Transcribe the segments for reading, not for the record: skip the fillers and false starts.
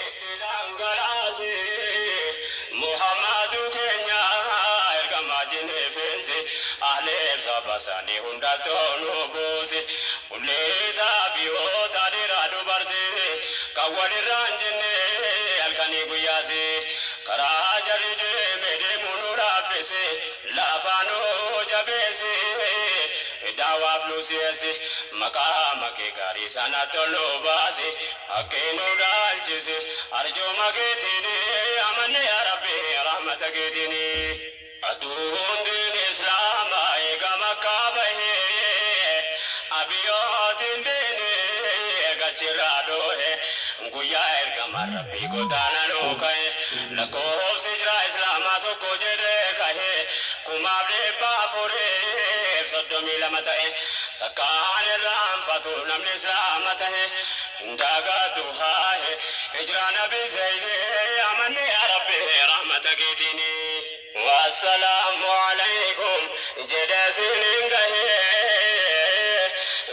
Itti dhangalaase Muhammadu keenya ergamaa jineefeense ahleef saba isaanii hundattuu nu buuse. Ulleeta biyyoota dhiiraa dubartii kan walirraa hin jenne halkanii guyyaasi. Karaa jarri deeme deemuu nu laaffise lafaa nu jabeesse daawaaf nu si'eesse maqaa kee gaarii sanatti ol nu baase. Haqqii nu dhaalchisi arjooma keetiin amanne yaa Rabbi rahmata keetiin. Aduun diin Islaamaa eega Makkaa bahee Abiyootiin diini eega achirraa dhoohe Guyyaa ergamaan Rabbii godaana nuu kahe Lakkoofsi hijraa Islaamaa tokko jedhee kahe 4,432 ta'e Takkaan irraanfatu namni Islaama tahe Hin dagatu haahe hijraa nabi zeyne amanne yaa rabbi rahmata keetini. Wassalaamu aleykum jedhe isinin gahe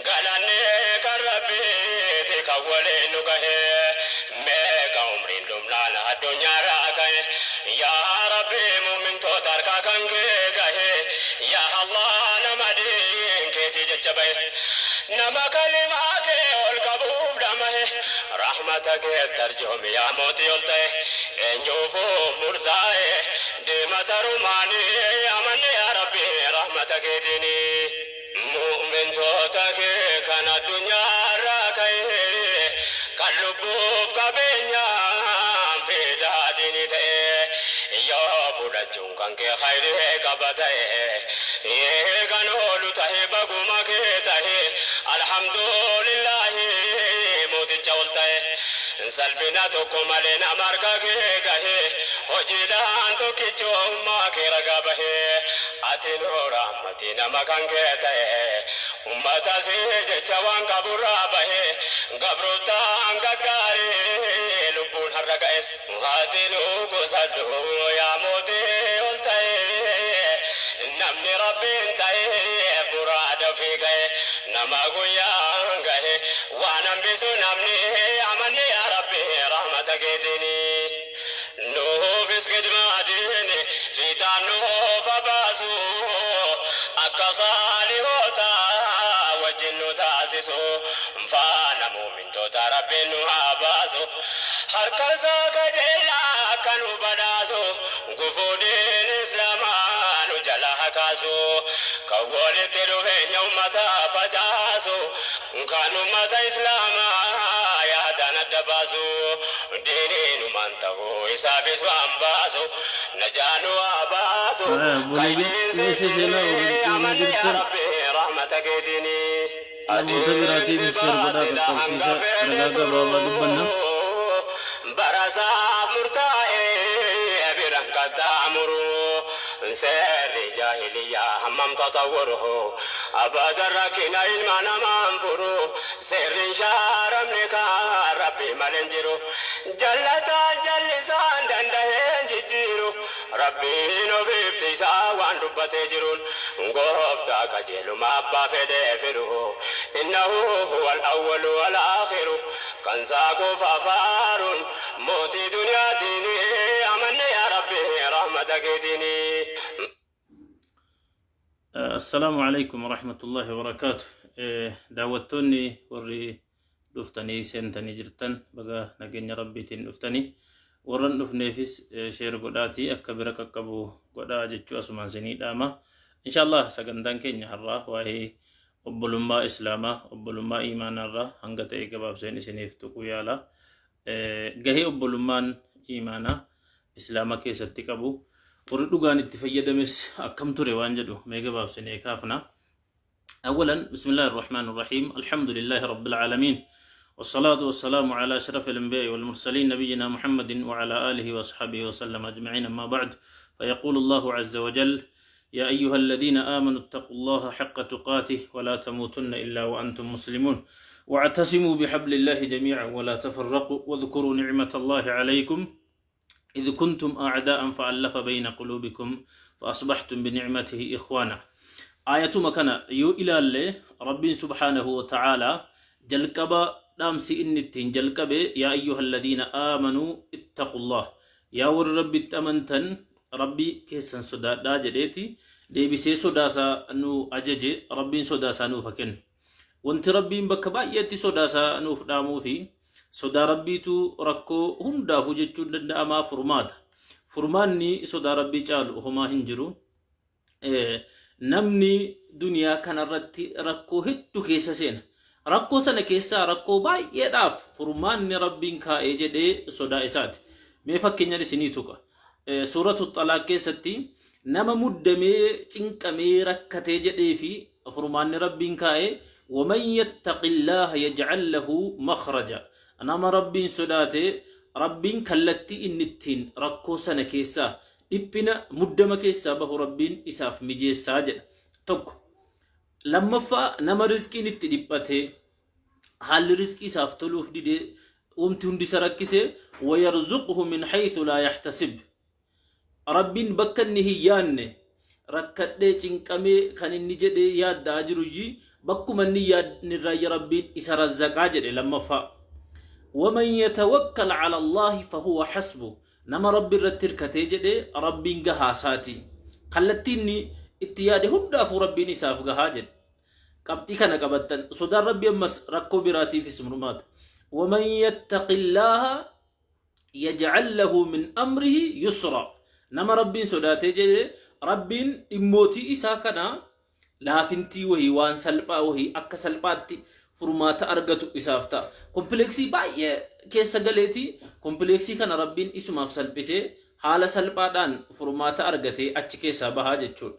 galanni kan rabbiiti kan waliin nu gahe meeqa umriin dhumnaan addunyaarraa ka'e yaa rabbi mu'mintoota harkaa kan kee gahe yaa Allah nama diin keetii jecha bahe Nama kalimaa kee ol qabuuf dhamahe, Rahmata keet arjoomi yaa mootii ol ta'e. Eenyuufuu murtaa'e deema tarumaani, Amanne yaa Rabbi rahmata keetiini. Mu'mintoota kee kan addunyaarraa ka'e, Kan lubbuuf qabeenyaan fidaa diinii ta'e. Yoo fudhachuun kan kee khayrii qaba ta'e, Kan oolu tahe baguma kee tahe Alhamdulillaahi mooticha ol tahe Salphina tokko malee nama harka kee gahe Hojiidhaan tokkichummaa kee ragaa bahe Ati nuu rahmatii nama kan kee tahe Ummata sii jecha waan qaburraa bahe Gabroottaan gaggaarii lubbuun har'a ga'es Ati nu qusadhu yaa mootii ol ta'e Namni Rabbiin ta'e muraada ofii ga'e Nama guyyaan gahe waan hambisu namni Amanne yaa Rabbi rahmata keetiini Nuufis khidmaa diini fiixaan nuuf haa baasu Akka saalihoota wajjin nu taasisu Faana mu'mintoota Rabbiin nu haa baasu Harka isaa qajeelaa akka nu badhaasu Gufuu diin islaamaa nu jalaa haa kaasu Kan walitti dhufeenya ummataa facaasu Kan ummata islaamaa yaadaan adda baasu Diiniinumaan tahuu isaafis waan baasu Najaa nu haa baasu Haya, obboleeyyan Khayriin keessa seenaa warri seeninii deemaa Amanne yaa jirtan Rabbi rahmata keetiinii. Namoota Adeemsi biraatiifis share godhaa baatila hanga qaqqabsiisaa fedhe ragaa turu gabaabaa dubbanna. Barasaaf murtaa'e biran qaxxaamuru Seerri jaahiliyyaa hammam tatawwuru Abadan rakkina ilma namaan furu Seerri hin shaaramne kan Rabbii malee hin jiru Jallataan jallisaan dandahee hin jijjiiru Rabbiin ofiif tiysaa waan dubbatee jiruun Gooftaa qajeeluma abbaa fedhee firu Innahu huwal awwalu wal aakhiru Kan isaa qofa faaruun mootii duniyaatiini Amanne yaa Rabbi rahmata keetiini. Assalaamu alaikum warahmatullahi wabarakaatu. Daawwattoonni warri dhuftanii seentanii jirtan baga nageenya rabbiitiin dhuftanii warra hin dhufneefis sheer godhaatii akka bira qaqqabu godhaa jechuu asumaan sinii dhaama. Inshaallah sagantaan keenya har'aa waa'ee obbolummaa islaamaa obbolummaa iimaanaarraa hanga ta'e gabaabseen isiniif tuquu yaala. Gahee obbolummaan iimaanaa islaama keessatti qabu warri dhugaan itti fayyadames akkam ture waan jedhu mee gabaabsinee kaafna. أولا بسم الله الرحمن الرحيم الحمد لله رب العالمين والصلاة والسلام على أشرف الأنبياء والمرسلين نبينا محمد وعلى آله وأصحابه وسلم أجمعين أما بعد فيقول الله عز وجل يا أيها الذين آمنوا اتقوا الله حق تقاته ولا تموتن إلا وأنتم مسلمون واعتصموا بحبل الله جميعا ولا تفرقوا واذكروا نعمة الله عليكم إذ كنتم أعداء فألف بين قلوبكم فأصبحتم بنعمته إخوانا آية مكان يو إلى اللي ربي سبحانه وتعالى جلقب Dhaamsi inni ittiin jalqabe yaa ayyuhalladiina aamanuu ittaqullah, yaa warri Rabbitti amantan Rabbii keessan sodaadhaa jedheeti deebisee sodaasaa nu ajaje. Rabbiin sodaasaa nuuf haa kennu. Wanti Rabbiin bakka baay'eetti sodaasaa nuuf dhaamuu fi sodaa Rabbiitu rakkoo hundaafuu jechuun danda'amaa furmaata. Furmaanni sodaa Rabbii caalu homaa hin jiru. Namni duniyaa kanarratti rakkoo hedduu keessa seena. Rakkoo sana keessaa rakkoo baay'eedhaaf furmaanni Rabbiin kaa'ee jedhee sodaa isaati. Mee fakkeenyaan isinii tuqa. Suuratu Xalaaq keessatti nama muddamee cinqamee rakkatee jedhee fi furmaanni Rabbiin kaa'e waman yattaqillaaha yaj'al lahu makhraja. Nama Rabbiin sodaate Rabbiin kallattii inni ittiin rakkoo sana keessaa dhiphina muddama keessaa bahu Rabbiin isaaf mijeessaa jedha. Tokko. Lammaffaa, nama rizqiin itti dhiphatee haalli rizqii isaaf toluuf didee wanti hundi isa rakkise, wayarzuqhu min haythu laa yahtasib. Rabbiin bakka inni hin yaanne, rakkadhee cinqamee kan inni jedhee yaadda'aa jiru iyyii bakkuma inni yaadne irraa Rabbiin isa razzaqaa jedhe lammaffaa. Waman yatawakkal ala Allaahi fahuwa hasbu. Nama Rabbi irratti hirkatee jedhe Rabbiin gahaasaati. Kallattii inni itti yaade hundaafuu Rabbiin isaaf gahaa jedhe. Qabxii kana qabattan, sodaan Rabbi ammas rakkoo biraatiifis murmaata. Waman yattaqillaaha yaj'al lahu min amrihi yusra. Nama Rabbiin sodaatee jedhe Rabbiin dhimmootii isaa kana laafintii wahii, waan salphaa wahii, akka salphaatti furmaata argatu isaaf ta'a. Kompleeksii baay'ee keessa galeeti kompleeksii kana Rabbiin isumaaf salphisee haala salphaadhaan furmaata argatee achi keessaa bahaa jechuudha.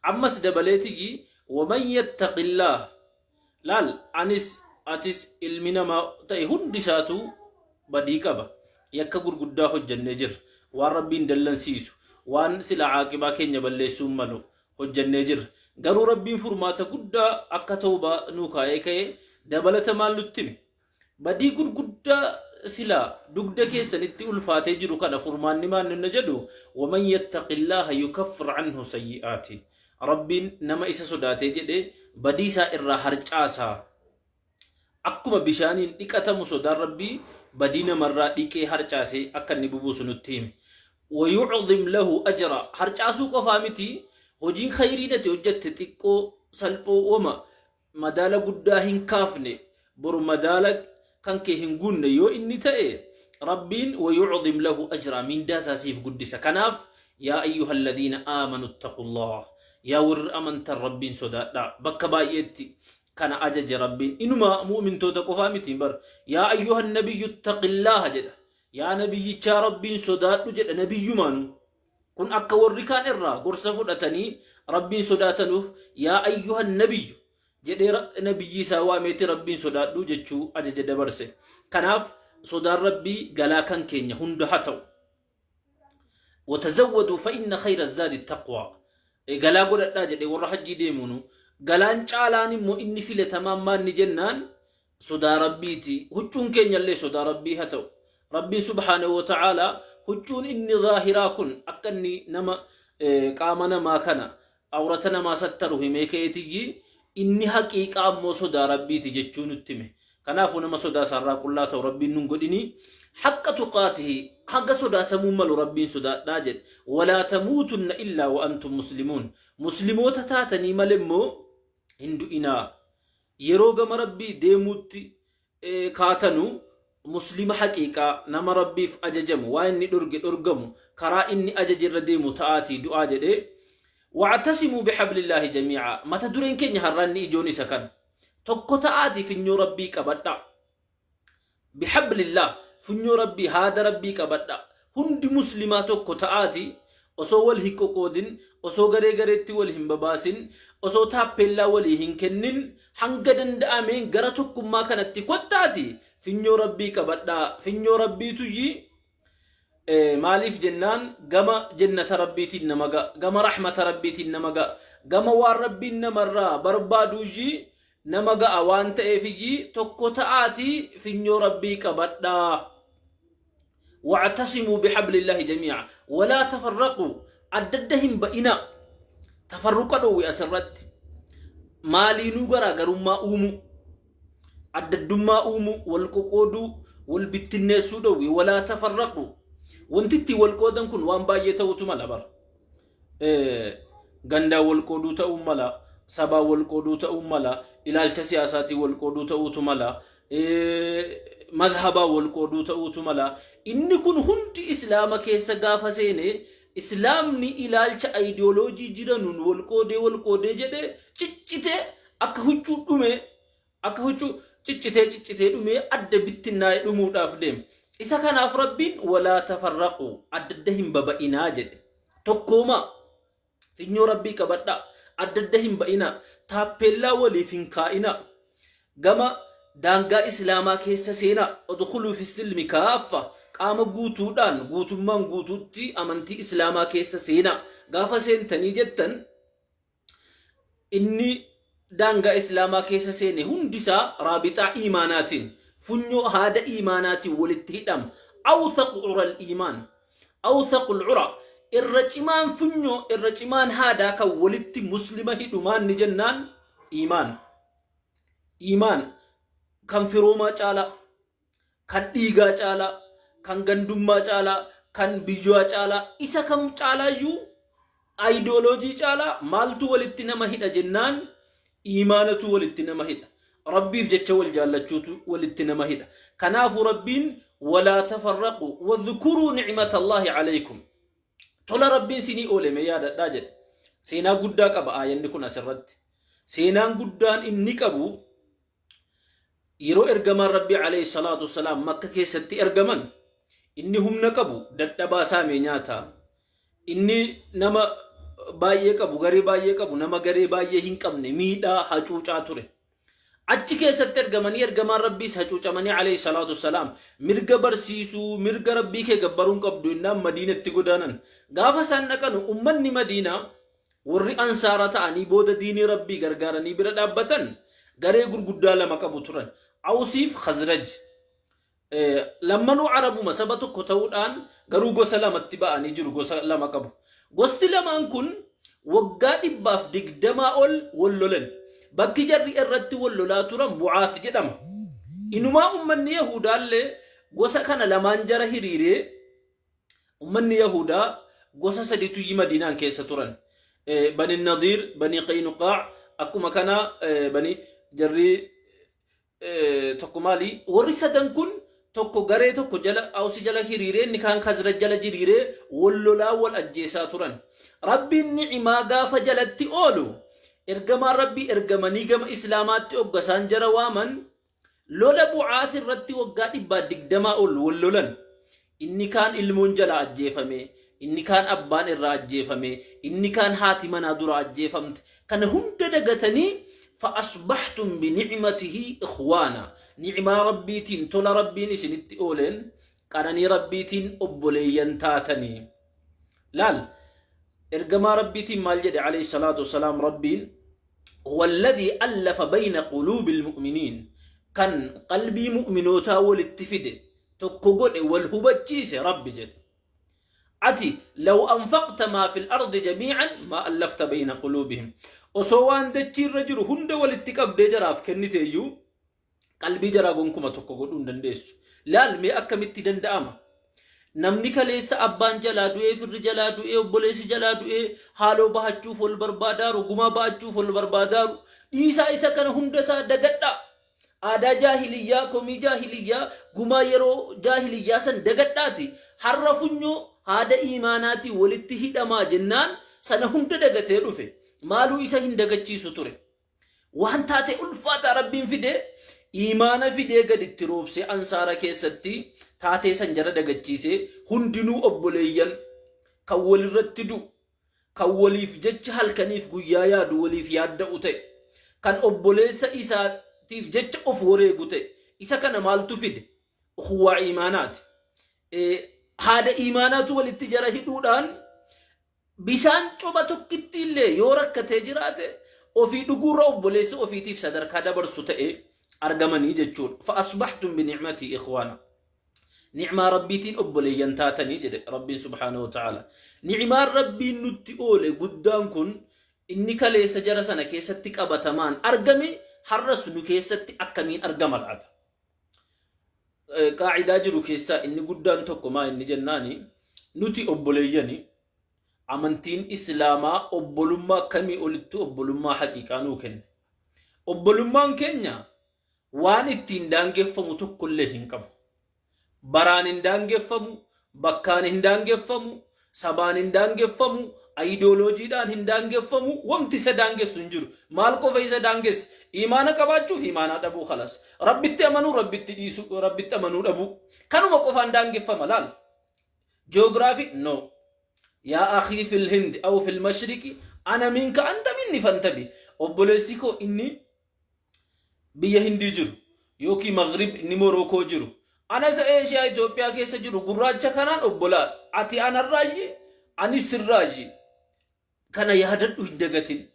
Ammas dabaleetiyyi waman yattaqillaah, laal, anis atis ilmi namaa ta'e hundi isaatu badii qaba. Yakka gurguddaa hojjannee jirra. Waan Rabbiin dallansiisu, waan sila caaqibaa keenya balleessuun malu hojjannee jirra. Garuu Rabbiin furmaata guddaa akka tawbaa nuu kaa'ee ka'ee dabalata maal nutti hime? Badii gurguddaa silaa dugda keessanitti ulfaatee jiru kana furmaanni maal nunna jedhu, waman yattaqillaaha yukaffir anhu sayyi'aati. Rabbiin nama isa sodaatee jedhe badii isaa irraa harcaasa. Akkuma bishaaniin dhiqatamu sodaan Rabbii badii namarraa dhiqee harcaasee akka inni bubuusu nutti hime. Wayucdhim lahu ajra, harcaasuu qofaa miti, hojiin khayriin ati hojjette xiqqoo salphoo wama madaala guddaa hin kaafne, boru madaala kan kee hin guunne yoo inni ta'e, Rabbiin wayucdhim lahu ajra, mindaa isaa siif guddisa. Kanaaf yaa ayyuha alladhiina aamanu ittaqullah, yaa warri amantan Rabbiin sodaadhaa. Bakka baay'eetti kana ajaje Rabbiin. Inuma mu'mintoota qofaa miti bar, yaa ayyuha nabiyyu ittaqillaaha jedha, yaa nabiyyichaa Rabbiin sodaadhu jedha. Nabiyyumaanu kun akka warri kaan irraa gorsa fudhatanii Rabbiin sodaatanuuf yaa ayyuha nabiyyu jedhee nabiyyii isaa waameeti Rabbiin sodaadhu jechuu ajaja dabarse. Kanaaf sodaan Rabbii galaa kan keenya hunda haa ta'u. Watazawwaduu fa inna khayra zaadi taqwaa. Galaa godhadhaa jedhe warra hajjii deemuunu. Galaan caalaan immoo inni filatamaan maanni jennaan sodaa Rabbiiti. Huccuun keenyallee sodaa Rabbii haa ta'u. Rabbiin subhaanahu wa ta'aalaa huccuun inni zaahiraa kun akka inni nama qaama namaa kana awrata namaa sattaru himee ka'eetiyyi, inni haqiiqaa ammoo sodaa Rabbiiti jechuu nutti hime. Kanaafuu nama sodaa isaarraa qullaa ta'u Rabbiin nun godhini. Haqqa tuqaatihi, haga sodaatamuu malu Rabbiin sodaadhaa jedhe. Walaa tamuutunna illaa wa antum muslimuun. Muslimoota taatanii malee immoo hin du'inaa. Yeroo gama Rabbii deemuutti kaatanu muslima haqiiqaa, nama Rabbiif ajajamu, waan inni dhorge dhorgamu, karaa inni ajaje irra deemu ta'aatii du'aa jedhee. Wactasimuu bihablillaahi jamiica. Mata dureen keenya har'aa inni ijoon isa kana. Tokko ta'aatii funyoo Rabbii qabadhaa. Bihablillaah, funyoo Rabbii, haada Rabbii qabadhaa. Hundi muslimaa tokko ta'aatii osoo wal hin qoqoodin, osoo garee gareetti wal hin babaasin, osoo taappeellaa walii hin kennin, hanga danda'ameen gara tokkummaa kanatti kottaati finyoo Rabbii qabadhaa. Finyoo Rabbiituyyi maaliif jennaan gama jennata Rabbiitiin nama ga'a, gama rahmata Rabbiitiin nama ga'a, gama waan Rabbiin namarraa barbaaduuyyi nama ga'a waan ta'eefiyyi tokko ta'aatii finyoo Rabbii qabadhaa. Wactasimuu bihablillaahi jamii'a walaa tafarraquu, adda adda hin ba'inaa. Tafarruqa dhoowwe asirratti. Maaliinuu garaagarummaa uumuu. Addaddummaa uumuu, wal qoqooduu, wal bittinneessuu dhowwe. Walaa tafarraqu. Wanti ittiin wal qoodan kun waan baay'ee ta'utu mala bara. Gandaan wal qooduu ta'uu mala, sabaan wal qooduu ta'uu mala, ilaalcha siyaasaatiin wal qooduu ta'uutu mala, madhabaan wal qooduu ta'uutu mala. Inni kun hundi Islaama keessa gaafa seene, Islaamni ilaalcha ayidiyooloojii jiranuun wal qoodee wal qoodee jedhee ciccitee akka huccuu dhume, akka huccuu ciccitee ciccitee dhumee adda bittinnaa'ee dhumuudhaaf deema. Isa kanaaf Rabbiin walaa tafarraqu, adda adda hin baba'inaa jedhe. Tokkoomaa, finyoo Rabbii qabadhaa, adda adda hin ba'inaa, taappeellaa waliif hin kaa'inaa. Gama daangaa Islaamaa keessa seenaa, udkhuluu fi silmi kaaffa, qaama guutuudhaan guutummaan guutuutti amantii Islaamaa keessa seenaa. Gaafa seentanii jettan, inni daangaa Islaamaa keessa seene hundisaa raabixaa iimaanaatiin, funyoo haada iimaanaatiin walitti hidhama. Awthaqu ural iimaan. Awthaqul ura. Irra cimaan funyoo, irra cimaan haadaa kan walitti muslima hidhu maanni jennaan iimaan. Iimaan kan firoomaa caalaa, kan dhiigaa caalaa, kan gandummaa caalaa, kan biyyaa caalaa, isa kam caalaayyuu, aayidooloojii caalaa maaltu walitti nama hidha jennaan iimaanatu walitti nama hidha. Rabbiif jecha wal jaallachuutu walitti nama hidha. Kanaafuu Rabbiin walaa tafarraqu wadhkuruu nicmata Allaahi alaykum. Tola Rabbiin sinii oole mee yaadadhaa jedhe. Seenaa guddaa qaba aayanni kun asirratti. Seenaan guddaan inni qabu, yeroo ergamaan Rabbii alayhi salaatu wassalaam Makka keessatti ergaman, inni humna qabu dadhabaa saamee nyaata. Inni nama baay'ee qabu, garee baay'ee qabu, nama garee baay'ee hin qabne miidhaa hacuucaa ture. Achi keessatti ergamanii, ergamaan Rabbiis hacuucamanii alayhi salaatu wassalaam, mirga barsiisuu, mirga Rabbii kee gabbaruun qabdu innaan Madiinatti godaanan. Gaafa isaan dhaqanu ummanni Madiinaa warri Ansaara ta'anii booda diinii Rabbii gargaaranii bira dhaabbatan garee gurguddaa lama qabu turan. Awsiif Khazraj. Lammanuu Arabuma, saba tokko ta'uudhaan garuu gosa lamatti ba'anii jiru, gosa lama qabu. Gosti lamaan kun waggaa 120 ol wal lolan. Bakki jarri irratti wal lolaa turan Bu'aaf jedhama. Inumaa ummanni Yahudaallee gosa kana lamaan jara hiriiree. Ummanni Yahudaa gosa saditu Madiinaan keessa turan. Bani Nadiir, Bani Qaynuqaa, akkuma kana bani jarri tokko maali? Warri sadan kun tokko garee tokko jala, Awsi jala hiriiree, inni kaan Khazraj jala jiriiree wal lolaa wal ajjeesaa turan. Rabbiin ni'imaa gaafa jalatti oolu, ergamaan Rabbii ergamanii gama Islaamaatti oggasaan jara waaman, lola Bu'aas irratti waggaa 120 ol wal lolan. Inni kaan ilmoon jalaa ajjeefame, inni kaan abbaan irraa ajjeefame, inni kaan haati manaa dura ajjeefamte. Kana hunda dagatanii fa'asbaxtum binicmatihi ikhwaana. Ni'imaa Rabbiitiin, tola Rabbiin isinitti ooleen, qananii Rabbiitiin obboleeyyan taatanii. Laal, ergamaa Rabbiitiin maal jedhe alayhi salaatu wasalaam Rabbiin? Huwa alladhii allafa bayna quluubil mu'miniin, kan qalbii mu'minootaa walitti fide, tokko godhe, wal hubachiise Rabbi jedhe. Ati law anfaqta maa fil ardi jamii'an maa allafta bayna quluubihim. Osoo waan dachii irra jiru hunda walitti qabdee jaraaf kenniteeyyuu qalbii jaraa gonkuma tokko godhuu hin dandeessu. Laal mee akkamitti danda'ama? Namni kaleessa abbaan jalaa du'ee, firri jalaa du'ee, obboleessi jalaa du'ee, haaloo bahachuuf wal barbaadaaru, gumaa ba'achuuf wal barbaadaaru, dhiisaa isa kana hunda isaa dagadhaa. Aadaa jaahiliyyaa, komii jaahiliyyaa, gumaa yeroo jaahiliyyaa san dagadhaati. Har'a funyoo haada iimaanaatiin walitti hidhamaa jennaan sana hunda dagatee dhufe. Maaluu isa hin dagachiisu ture? Waan taate ulfaataa Rabbiin fide, iimaana fidee gad itti roobsee, Ansaara keessatti taatee san jara dagachiisee, hundinuu obboleeyyan kan walirratti du'u, kan waliif jecha halkaniif guyyaa yaadu, waliif yaadda'u ta'e, kan obboleessa isaatiif jecha of wareegu ta'e. Isa kana maaltu fide? Ukhuwwaa iimaanaati. Haada iimaanaatu walitti jara hidhuudhaan bishaan coba tokkitti illee yoo rakkatee jiraate ofii dhuguurra obboleessa ofiitiif sadarkaa dabarsu ta'e argamanii jechuudha. Fa'asbaxtum binicmatii ikhwaana. Nicmaa Rabbiitiin obboleeyyan taatanii jedhe Rabbiin subhaanahu wa ta'ala. Nicmaan Rabbiin nutti oole guddaan kun inni kaleessa jara sana keessatti qabatamaan argame. har'as nu keessatti akkamiin argama laata? Qaacidaa jiru keessaa inni guddaan tokko maa inni jennaani, nuti obboleeyyani, amantiin Islaamaa obbolummaa kamii olittu obbolummaa haqiiqaa nuu kenne. Obbolummaan keenya waan ittiin daangeffamu tokkollee hin qabu. Baraan hin daangeffamu, bakkaan hin daangeffamu, sabaan hin daangeffamu, ayidooloojiidhaan hin daangeffamu, wamti isa daangessu hin jiru. Maal qofa isa daangesse? Imaana qabaachuuf imaanaa dhabuu khalas. Rabbitti amanuu, Rabbitti dhiisuu, Rabbitti amanuu dhabuu. Kanuma qofaan daangeffama laal. Geography no. Yaa akhii fil Hind aw fil mashriqi ana minka anta minni fantabi. Obboleessi koo inni biyya Hindii jiru yookiin Maghrib inni Morookoo jiru, ana isa Eeshiyaa Itoophiyaa keessa jiru gurraacha kanaan obbolaadha. Ati anarraayyi, anis sirraayyi. Kana yaadadhu, hin dagatin.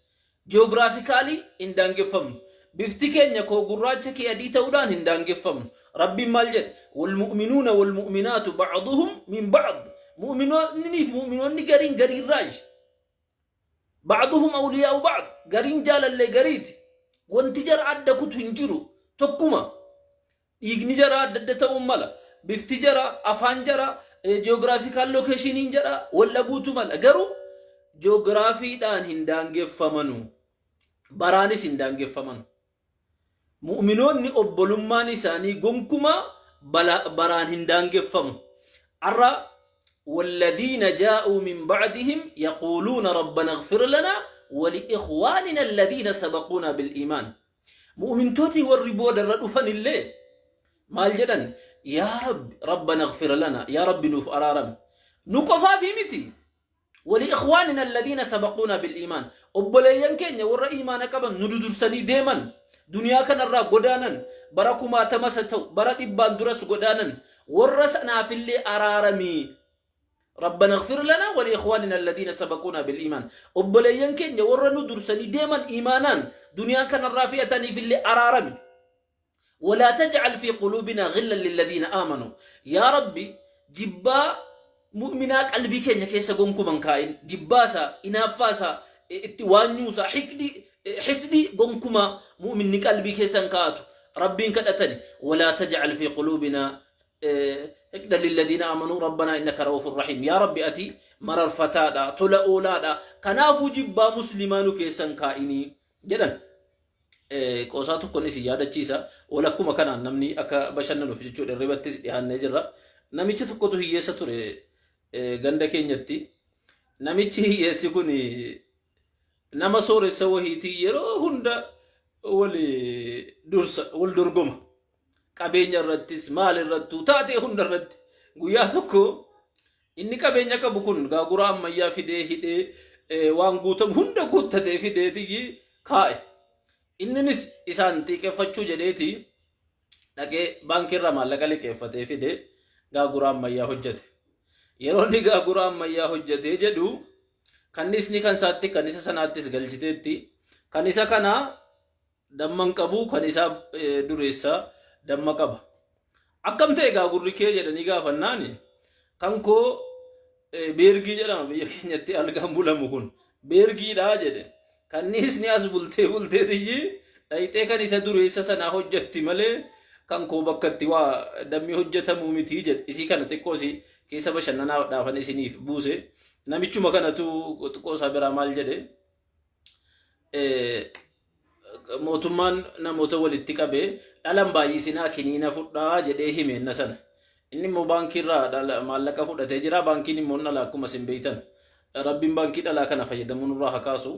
Geographically hin daangeffamnu. Bifti keenya koo gurraacha kee adii ta'uudhaan hin daangeffamnu. Rabbiin maal jedhe? Walmu'minuuna walmu'minaatu ba'duhum min ba'd. Mu'minoonni fi mu'minoonni gariin gariirraayyi. Ba'duhum awliyaa'u ba'd. Gariin jaalallee gariiti. Wanti jara adda kutu hin jiru. Tokkuma. Dhiigni jara adda adda ta'uun mala. Bifti jara, afaan jara, geographical locationiin jara wal dhabuutu mala. Garuu ji'oogiraafiidhaan hin daangeffamanu. Baraanis hin daangeffamanu. Mu'minoonni obbolummaan isaanii gonkumaa baraan hin daangeffamu. Arra والذين جاءوا من بعدهم يقولون ربنا اغفر لنا ولإخواننا الذين سبقونا بالإيمان. Mu'mintootni warri booda irra dhufan illee maal jedhan? Yaa Rabbi, ربنا اغفر لنا, yaa Rabbi nuuf araarame. Nu qofaafi miti. ولإخواننا الذين سبقونا بالإيمان. Obboleeyyan keenya warra iimaana qaban nu dudursanii deeman, duniyaa kanarraa godaanan, bara kumaatamas haa ta'u bara dhibbaan duras godaanan, warra sanaafillee araaramii. ربنا اغفر لنا ولإخواننا الذين سبقونا بالإيمان. Obboleeyyan keenya warra nu dursanii deeman iimaanaan duniyaa kanarraa fe'ataniifillee araarami. ولا تجعل في قلوبنا غلا للذين آمنوا. يا ربي jibbaa mu'minaa qalbii keenya keessa gonkuman kaa'in. Jibbaasaa, inaaffaasaa, itti waanyuusaa, hiqdii, hisdii gonkumaa mu'minni qalbii keessan kaa'atu. Rabbiin kadhatani. ولا تجعل في قلوبنا حقدا للذين آمنوا ربنا إنك رؤوف رحيم. Yaa Rabbi, ati mararfataadha, tola oolaadha, kanaafuu jibbaa muslimaa nu keessan kaa'inii jedhan. Qoosaa tokkoon isin yaadachiisa. Walakkuma kanaan namni akka bashannanuuf jechuudha, irribattis dhiyaannee jirra. Namicha tokkotu hiyyeessa ture ganda keenyatti. Namichi hiyyeessi kun nama sooressa wahiitii yeroo hunda wal dursa, wal dorgoma. Qabeenya irrattis, maal irrattuu, taatee hunda irratti. Guyyaa tokko inni qabeenya qabu kun gaagura ammayyaa fidee hidhee, waan guutamu hunda guuttatee fideetiyyi kaa'e. Inninis isaan xiiqeffachuu jedheeti dhaqee baankii irraa maallaqa liqeeffatee fidee gaagura ammayyaa hojjete. Yeroo inni gaagura ammayyaa hojjetee jedhu, kannisni kan isaatti kan isa sanaattis galchiteetti, kan isa kanaa damma hin qabu, kan isaa dureessaa damma qaba. Akkam ta'e gaagurri kee jedhanii gaafannaani, kan koo beergii jedhama biyya keenyatti algaan bulamu kun, beergiidha jedhe. Kanniisni as bultee bulteetiyyi dhayxee kan isa dureessa sanaa hojjetti malee kan koo bakka itti waa dammi hojjetamuu miti jedhe. Isii kana xiqqoo isii keessa bashannanaa dhaafan isiniif buuse. Namichuma kanatu xiqqoo isaa biraa maal jedhe? Mootummaan namoota walitti qabee dhalan baay'isinaa kiniina fudhaa jedhee himeenna sana. Inni immoo baankii irraa maallaqa fudhatee jira. Baankiin immoo dhala akkuma isin beektan. Rabbiin baankii dhalaa kana fayyadamuu nurraa haa kaasu.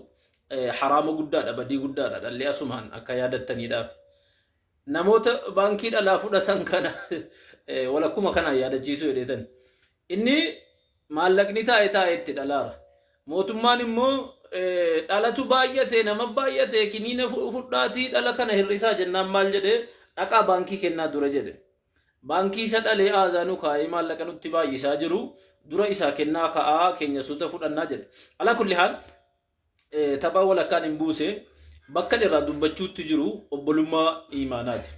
Haraama guddaadha, badii guddaadha. Dhalli asumaan akka yaadattaniidhaaf. Namoota baankii dhalaa fudhatan kana walakkuma kanaan yaadachiisuu jedheetan. Inni maallaqni taa'e taa'e itti dhalaara. Mootummaan immoo dhalatu baay'ate, nama baay'ate, kiniina fudhaatii dhala kana hir'isaa jennaan maal jedhee? Dhaqaa baankii kennaa dura jedhe. Baankii isa dhalee aazaanuu kaa'ee maallaqa nutti baay'isaa jiru dura isaa kennaa ka'aa, keenya suuta fudhannaa jedhe. على كل حال, tapha walakkaan hin buuse. Bakka irraa dubbachuutti jiru obbolummaa imaanaati.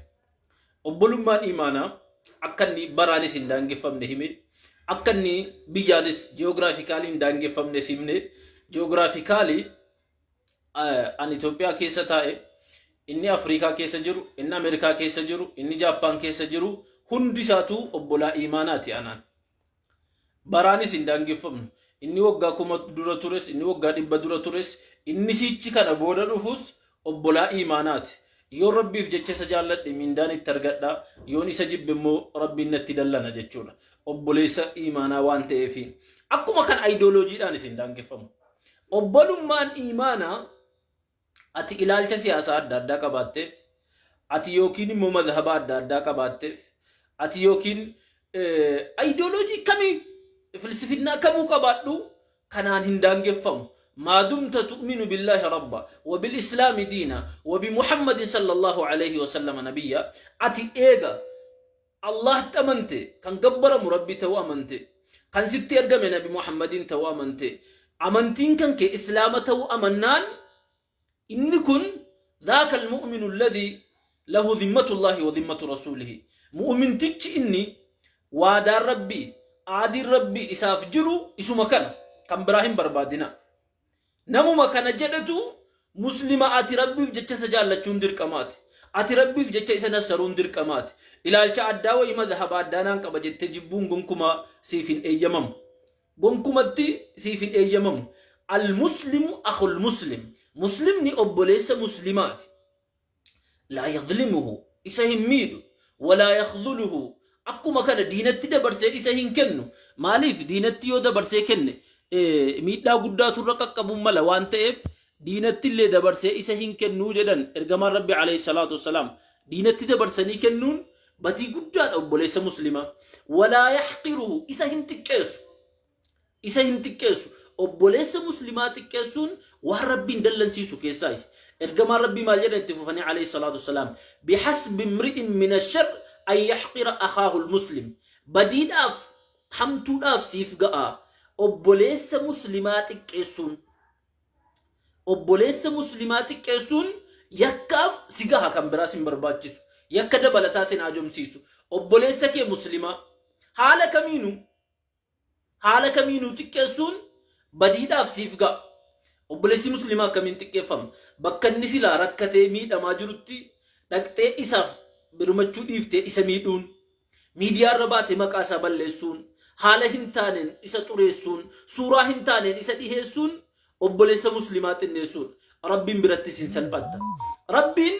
Obbolummaan imaanaa akka inni baraanis hin daangeffamne hime, akka inni biyyaanis geographically hin daangeffamne himne. Geographically an Itoophiyaa keessa taa'e, Inni Afrikaa keessa jiru, inni Ameerikaa keessa jiru, inni Jaappaan keessa jiru hundi isaatuu obbolaa iimaanaati anaan. Baraanis hin daangeffamnu. Inni waggaa 1000 dura tures, inni waggaa 100 dura tures, inni siichi kana booda dhufus obbolaa iimaanaati. Yoon Rabbiif jecha isa jaalladhe mindaan itti argadha, yoon isa jibbe immoo Rabbiin natti dallana jechuudha. Obboleessa iimaanaa waan ta'eefi. Akkuma kan ayidooloojiidhaanis hin daangeffamu. Obbolummaan iimaanaa ati ilaalcha siyaasaa adda addaa qabaatteef, ati yookiin immoo madhaba adda addaa qabaatteef, ati yookiin ayidooloojii kamii filsifinnaa kamuu qabaadhu kanaan hin daangeffamu. Maa dumta tu'minu billaahi rabba wa bil islaami diina wa bi Muhammadin sallallahu alayhi wa sallama nabiyya ati eega Allahtti amante, kan gabbaramu Rabbi ta'uu amante, kan sitti ergame Nabi Muhammadiin ta'uu amante, amantiin kan kee Islaama ta'uu amannaan inni kun dhaaka almu'minu alladhii lahu dhimmatullaahi wa dhimmatu rasuulihi. Mu'mintichi inni waadaan Rabbii, aadiin Rabbii isaaf jiru isuma kana, kan biraa hin barbaadina. Namuma kana jedhetu muslima ati Rabbiif jecha isa jaallachuun dirqamaati. Ati Rabbiif jecha isa nassaruun dirqamaati. Ilaalcha addaa wayii madhaba addaa naan qaba jettee jibbuun gonkumaa siif hin eeyyamamu. Gonkumatti siif hin eeyyamamu. Al-muslimu akhul muslim. Muslimni obboleessa muslimaati. Laa yadlimuhu isa hin miidhu. Walaa yakhdhuluhu akkuma kana diinatti dabarsee isa hin kennu. Maaliif diinatti yoo dabarsee kenne miidhaa guddaatu irra qaqqabuun mala waan ta'eef diinatti illee dabarsee isa hin kennuu jedhan ergamaan Rabbi alayhi salaatu wassalaam. Diinatti dabarsanii kennuun badii guddaadha obboleessa muslimaa. Walaa yaxqiruhu isa hin xiqqeessu. Isa hin xiqqeessu. Obboleessa muslimaa xiqqeessuun waan Rabbiin dallansiisu keessaayi. Ergamaan Rabbii maal jedhan itti fufanii alayhi salaatu wassalaam. Bihasbi imri'in min ashar an yaxqira akhaahul muslim. Badiidhaaf hamtuudhaaf siif ga'a. Obboleessa muslimaa xiqqeessuun. Obboleessa muslimaa xiqqeessuun yakkaaf si gaha kan biraa sin barbaachisu. Yakka dabalataa sin haajomsiisu. Obboleessa kee muslimaa haala kamiinuu Haala kamiinuu xiqqeessuun badiidhaaf siif ga'a. Obboleessi muslimaa akkamiin xiqqeeffama? Bakka inni silaa rakkatee miidhamaa jirutti dhaqxee isaaf birmachuu dhiiftee isa miidhuun, miidiyaa irra baatee maqaa isaa balleessuun, haala hin taaneen isa xureessuun, suuraa hin taaneen isa dhiheessuun obboleessa muslimaa xinneessuudha. Rabbiin birattis hin salphatta. Rabbiin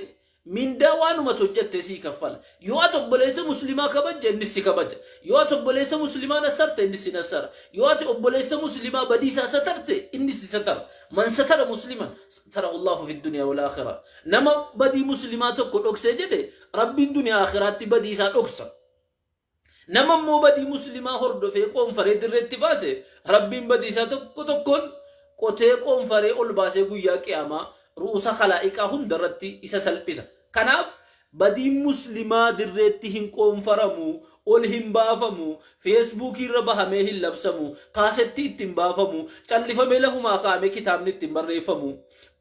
Mindaa waanuma ati hojjattee sii kaffala. Yoo ati obboleessa muslimaa kabajje innis si kabaja. Yoo ati obboleessa muslimaa nassarte innis si nassara. Yoo ati obboleessa muslimaa badii isaa satarte innis si satara. Man satara musliman satarahu Allahu fi dunya wal aakhirah. Nama badii muslimaa tokko dhoksee jedhe Rabbiin duniyaa aakhiraatti badii isaa dhoksa. Nama immoo badii muslimaa hordofee qoonfaree dirreetti baase Rabbiin badii isaa tokko tokkoon qotee qoonfaree ol baasee guyyaa qiyaamaa ru'usa khalaa'iqaa hunda irratti isa salphisa. Kanaaf badiin muslimaa dirreetti hin qoonfaramu, ol hin baafamu, feesbuukii irra bahamee hin labsamu, kaasettii itti hin baafamu, callifamee lafumaa kaa'amee kitaabni itti hin barreeffamu.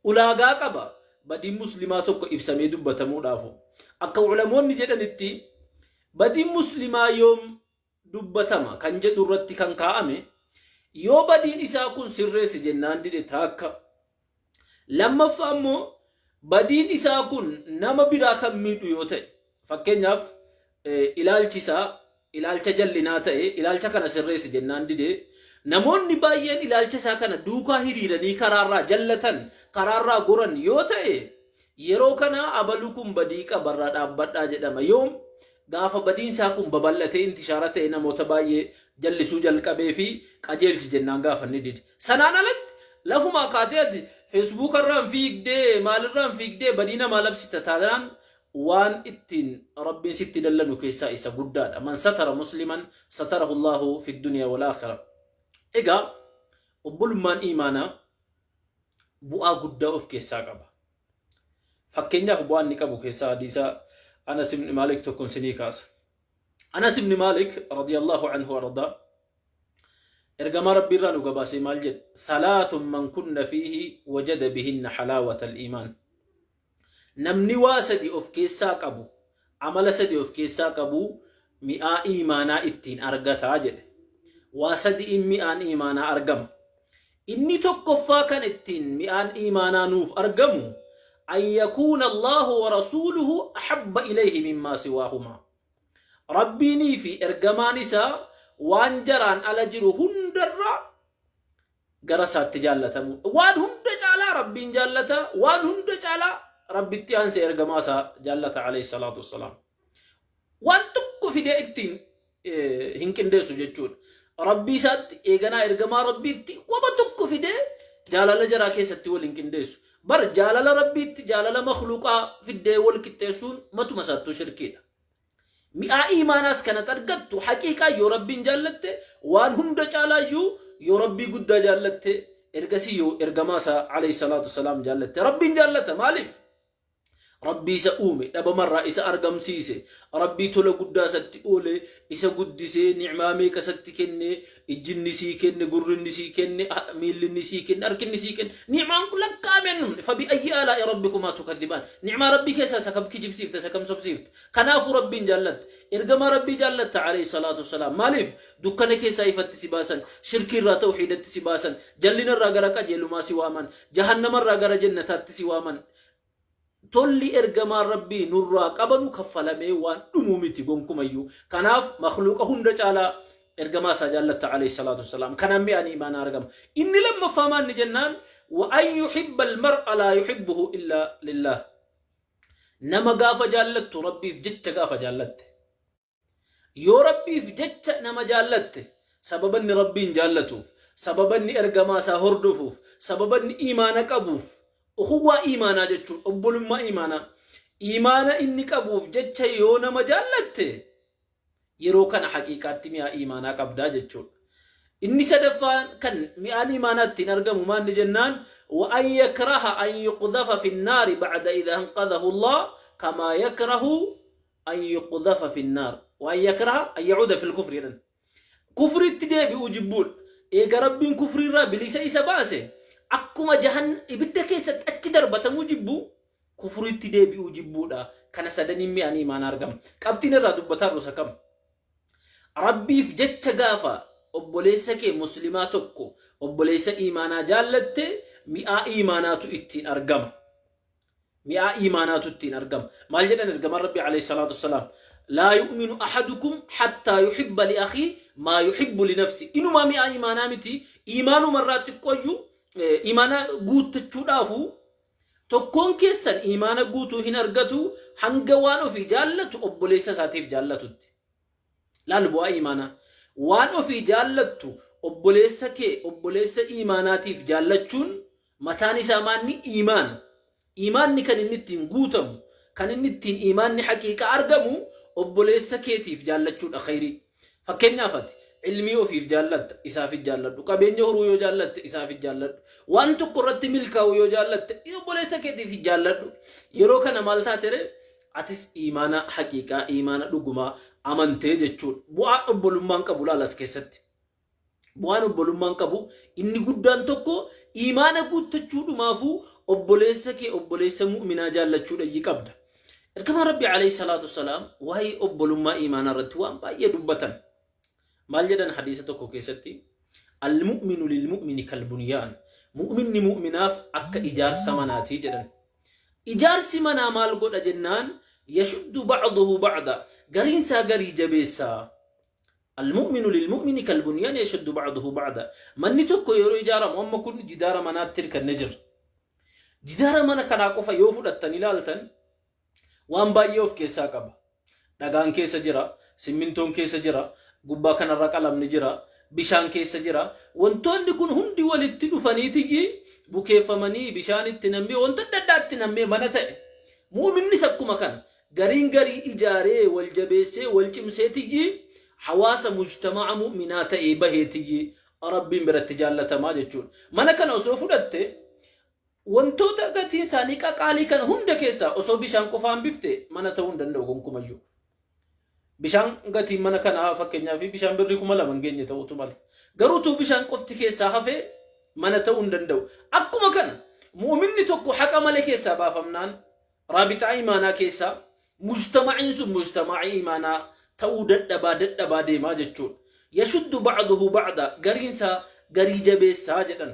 Ulaagaa qaba badiin muslimaa tokko ibsamee dubbatamuudhaafu. Akka ulamoonni jedhanitti Badiin muslimaa yoom dubbatama kan jedhu irratti kan kaa'ame yoo badiin isaa kun sirreessi jennaan dide taakka. Lammaffaa immoo badiin isaa kun nama biraa kan miidhu yoo ta'e fakkeenyaaf ilaalchi isaa ilaalcha jallinaa ta'e ilaalcha kana sirreessi jennaan dide namoonni baay'een ilaalcha isaa kana duukaa hiriiranii karaarraa jallatan karaarraa goran yoo ta'e Yeroo kana abalu kun badii qaba irraa dhaabbadhaa jedhama. Yoom? Gaafa badiin isaa kun babal'atee intishaara ta'ee namoota baay'ee jallisuu jalqabee fi qajeelchi jennaan gaafa inni dide. Sanaan alatti lafumaa kaatee ati feesbuuka irraan fiigdee maalirraan fiigdee badii namaa labsita taanaan waan ittiin Rabbiin sitti dallanu keessaa isa guddaadha. Man satara musliman satarahu Allahu fi dunya wal aakhira. Egaa obbolummaan iimaanaa bu'aa guddaa of keessaa qaba. Fakkeenyaaf bu'aa inni qabu keessaa hadiisa Anas ibn Maalik tokkon sinii kaasa. Anas ibn Maalik radiyallahu anhu ardaa ergamaa Rabbii irraa nu gabaasee maal jedhe? Thalathun man kunna fiihi wajada bihinna halaawata al-iimaan. Namni waa sadi of keessaa qabu, amala sadi of keessaa qabu mi'aa iimaanaa ittiin argata jedhe. Waa sadi'iin mi'aan iimaanaa argama. Inni tokkoffaa kan ittiin mi'aan iimaanaa nuuf argamu An yakuuna Allaahu wa rasuuluhu ahabba ilayhi mimmaa siwaahumaa. Rabbiinii fi ergamaan isaa waan jaraan ala jiru hundarra gara isaatti jaallatamuu. Waan hunda caalaa Rabbiin jaallata, waan hunda caalaa Rabbitti aansee ergamaa isaa jaallata alayhi salaatu wassalaam. Waan tokko fidee ittiin hin qindeessu jechuudha. Rabbii isaatti eeganaa ergamaa Rabbiitti wama tokko fidee jaalala jaraa keessatti wal hin qindeessu. Bar jaalala Rabbiitti jaalala makhluuqaa fiddee wal qixxeessuun matuma isaattuu shirkiidha. Mi'aa iimaanaas kanat argattu haqiiqaa yoo Rabbiin jaallatte, waan hunda caalaayyuu yoo Rabbii guddaa jaallatte, ergasii yoo ergamaa isaa alayhi salaatu wassalaam jaallatte. Rabbiin jaallata maaliif? Rabbii isa uume, dhabamarraa isa argamsiise, Rabbii tola guddaa isatti oole, isa guddisee, ni'maa meeqa isatti kenne, ijji inni sii kenne, gurri inni sii kenne, miilli inni sii kenne, harki inni sii kenne, ni'maan kun lakkaa'amee hin dhumne. Fabi ayyi aalaa'i rabbikumaa tukadhibaan. Ni'maa Rabbii keessaa isa kam kijibsiifta, isa kam sobsiifta? Kanaafuu Rabbiin jaallatta. Ergamaa Rabbii jaallatta alayhi salaatu wassalaam. Maaliif? Dukkana keessaa ifatti si baasan, shirkii irraa tawhiidatti si baasan, jallina irraa gara qajeelumaa si waaman, jahannama irraa gara jannataatti si waaman. Tolli ergamaan Rabbii nurraa qabanu kaffalamee waan dhumu miti gonkumayyuu. Kanaaf makhluuqa hunda caalaa ergamaa isaa jaallatta alayhi salaatu wassalaam. Kanaan mi'aan iimaanaa argama. Inni lammaffaa maanni jennaan wa an yuhibba almar'a laa yuhibbuhu illaa lillaah. Nama gaafa jaallattu Rabbiif jecha gaafa jaallatte. Yoo Rabbiif jecha nama jaallatte, sababa inni Rabbiin jaallatuuf, sababa inni ergamaa isaa hordofuuf, sababa inni iimaana qabuuf, ukhuwwaa iimaanaa jechuun obbolummaa iimaanaa, iimaana inni qabuuf jecha yoo nama jaallatte, yeroo kana haqiiqaatti mi'aa iimaanaa qabdaa jechuudha. Inni sadaffaan kan mi'aan iimaanaa ittiin argamu maanni jennaan wa an yakraha an yuqdhafa fi nnaari ba'da idha anqadhahu Allah kamaa yakrahu an yuqdhafa fi nnaar wa an yakraha an yacuuda fil kufri jedhan. Kufriitti deebi'uu jibbuudha. Eega Rabbiin kufriirraa bilisa isa baase akkuma jahan ibidda keessatti achi darbatamuu jibbu kufriitti deebi'uu jibbuudha. Kana sadaniin mi'aan iimaanaa argama. Qabxiin irraa dubbataa jirru isa kam? Rabbiif jecha gaafa obboleessa kee muslimaa tokko obboleessa iimaanaa jaallatte mi'aa iimaanaatu ittiin argama. Mi'aa iimaanaatu ittiin argama. Maal jedhan ergamaan Rabbii alayhi salaatu wassalaam? Laa yu'minu ahadukum hattaa yuhibba li akhii maa yuhibbu li nafsi. Inumaa mi'aa iimaanaa miti. Iimaanuma irraa xiqqooyyuu iimaana guuttachuudhaafu tokkoon keessan iimaana guutuu hin argatu hanga waan ofii jaallatu obboleessa isaatiif jaallatutti. Laal bu'aa iimaanaa. Waan ofii jaallattu obboleessa kee obboleessa iimaanaatiif jaallachuun mataan isaa maanni iimaana. Iimaanni kan inni ittiin guutamu, kan inni ittiin iimaanni haqiiqaa argamu obboleessa keetiif jaallachuudha khayrii. Fakkeenyaaf ati ilmii ofiif jaallatta isaafis jaalladhu. Qabeenya horuu yoo jaallatte isaafis jaalladhu. Waan tokko irratti milkaa'u yoo jaallatte obboleessa keetiif jaalladhu. Yeroo kana maal taate ree? Atis iimaana haqiiqaa, iimaana dhugumaa amantee jechuudha. Bu'aa obbolummaan qabu laala as keessatti. Bu'aan obbolummaan qabu inni guddaan tokko iimaana guuttachuudhumaafuu obboleessa kee obboleessa mu'minaa jaallachuu dhayyi qabda. Ergamaan Rabbii alayhi salaatu wassalaam waa'ee obbolummaa iimaanaa irratti waan baay'ee dubbatan. Maal jedhan hadiisa tokko keessatti? Al-mu'minu lil-mu'mini kal-bunyaan. Mu'minni mu'minaaf akka ijaarsa manaatii jedhan. Ijaarsi manaa maal godha jennaan yashuddu ba'duhu ba'da. Gariinsaa garii jabeessa. Al-mu'minu lil-mu'mini kal-bunyaan yashuddu ba'duhu ba'da. Manni tokko yeroo ijaaramu amma kun jidaara manaatti hirkanne jirra. Jidaara mana kanaa qofa yoo fudhattan ilaaltan waan baay'ee of keessaa qaba. Dhagaan keessa jira, simmintoon keessa jira, gubbaa kanarra qalamni jira, bishaan keessa jira. Wantoonni kun hundi walitti dhufaniitiyyi bukeeffamanii bishaan itti nammee wanta adda addaa itti nammee mana ta'e. Mu'minnis akkuma kana gariin garii ijaaree wal jabeessee wal cimseetiyyi hawaasa mujtama'a mu'minaa ta'ee baheetiyyi Rabbiin biratti jaallatamaa jechuudha. Mana kana osoo fudhatte wantoota gatiin isaanii qaqaalii kana hunda keessaa osoo bishaan qofaa hambifte mana ta'uu hin danda'u gonkumayyuu. Bishaan gatiin mana kanaa fakkeenyaaf bishaan birrii 2000 hin geenye ta'utu mala. Garuu utuu bishaan qofti keessaa hafee mana ta'uu hin danda'u. Akkuma kana mu'uminni tokko haqa malee keessaa baafamnaan raabixaa imaanaa keessaa mujtama'iin sun mujtama'ii imaanaa ta'uu dadhabaa dadhabaa deemaa jechuudha. Yashuddu ba'duhu ba'da gariinsaa garii jabeessaa jedhan.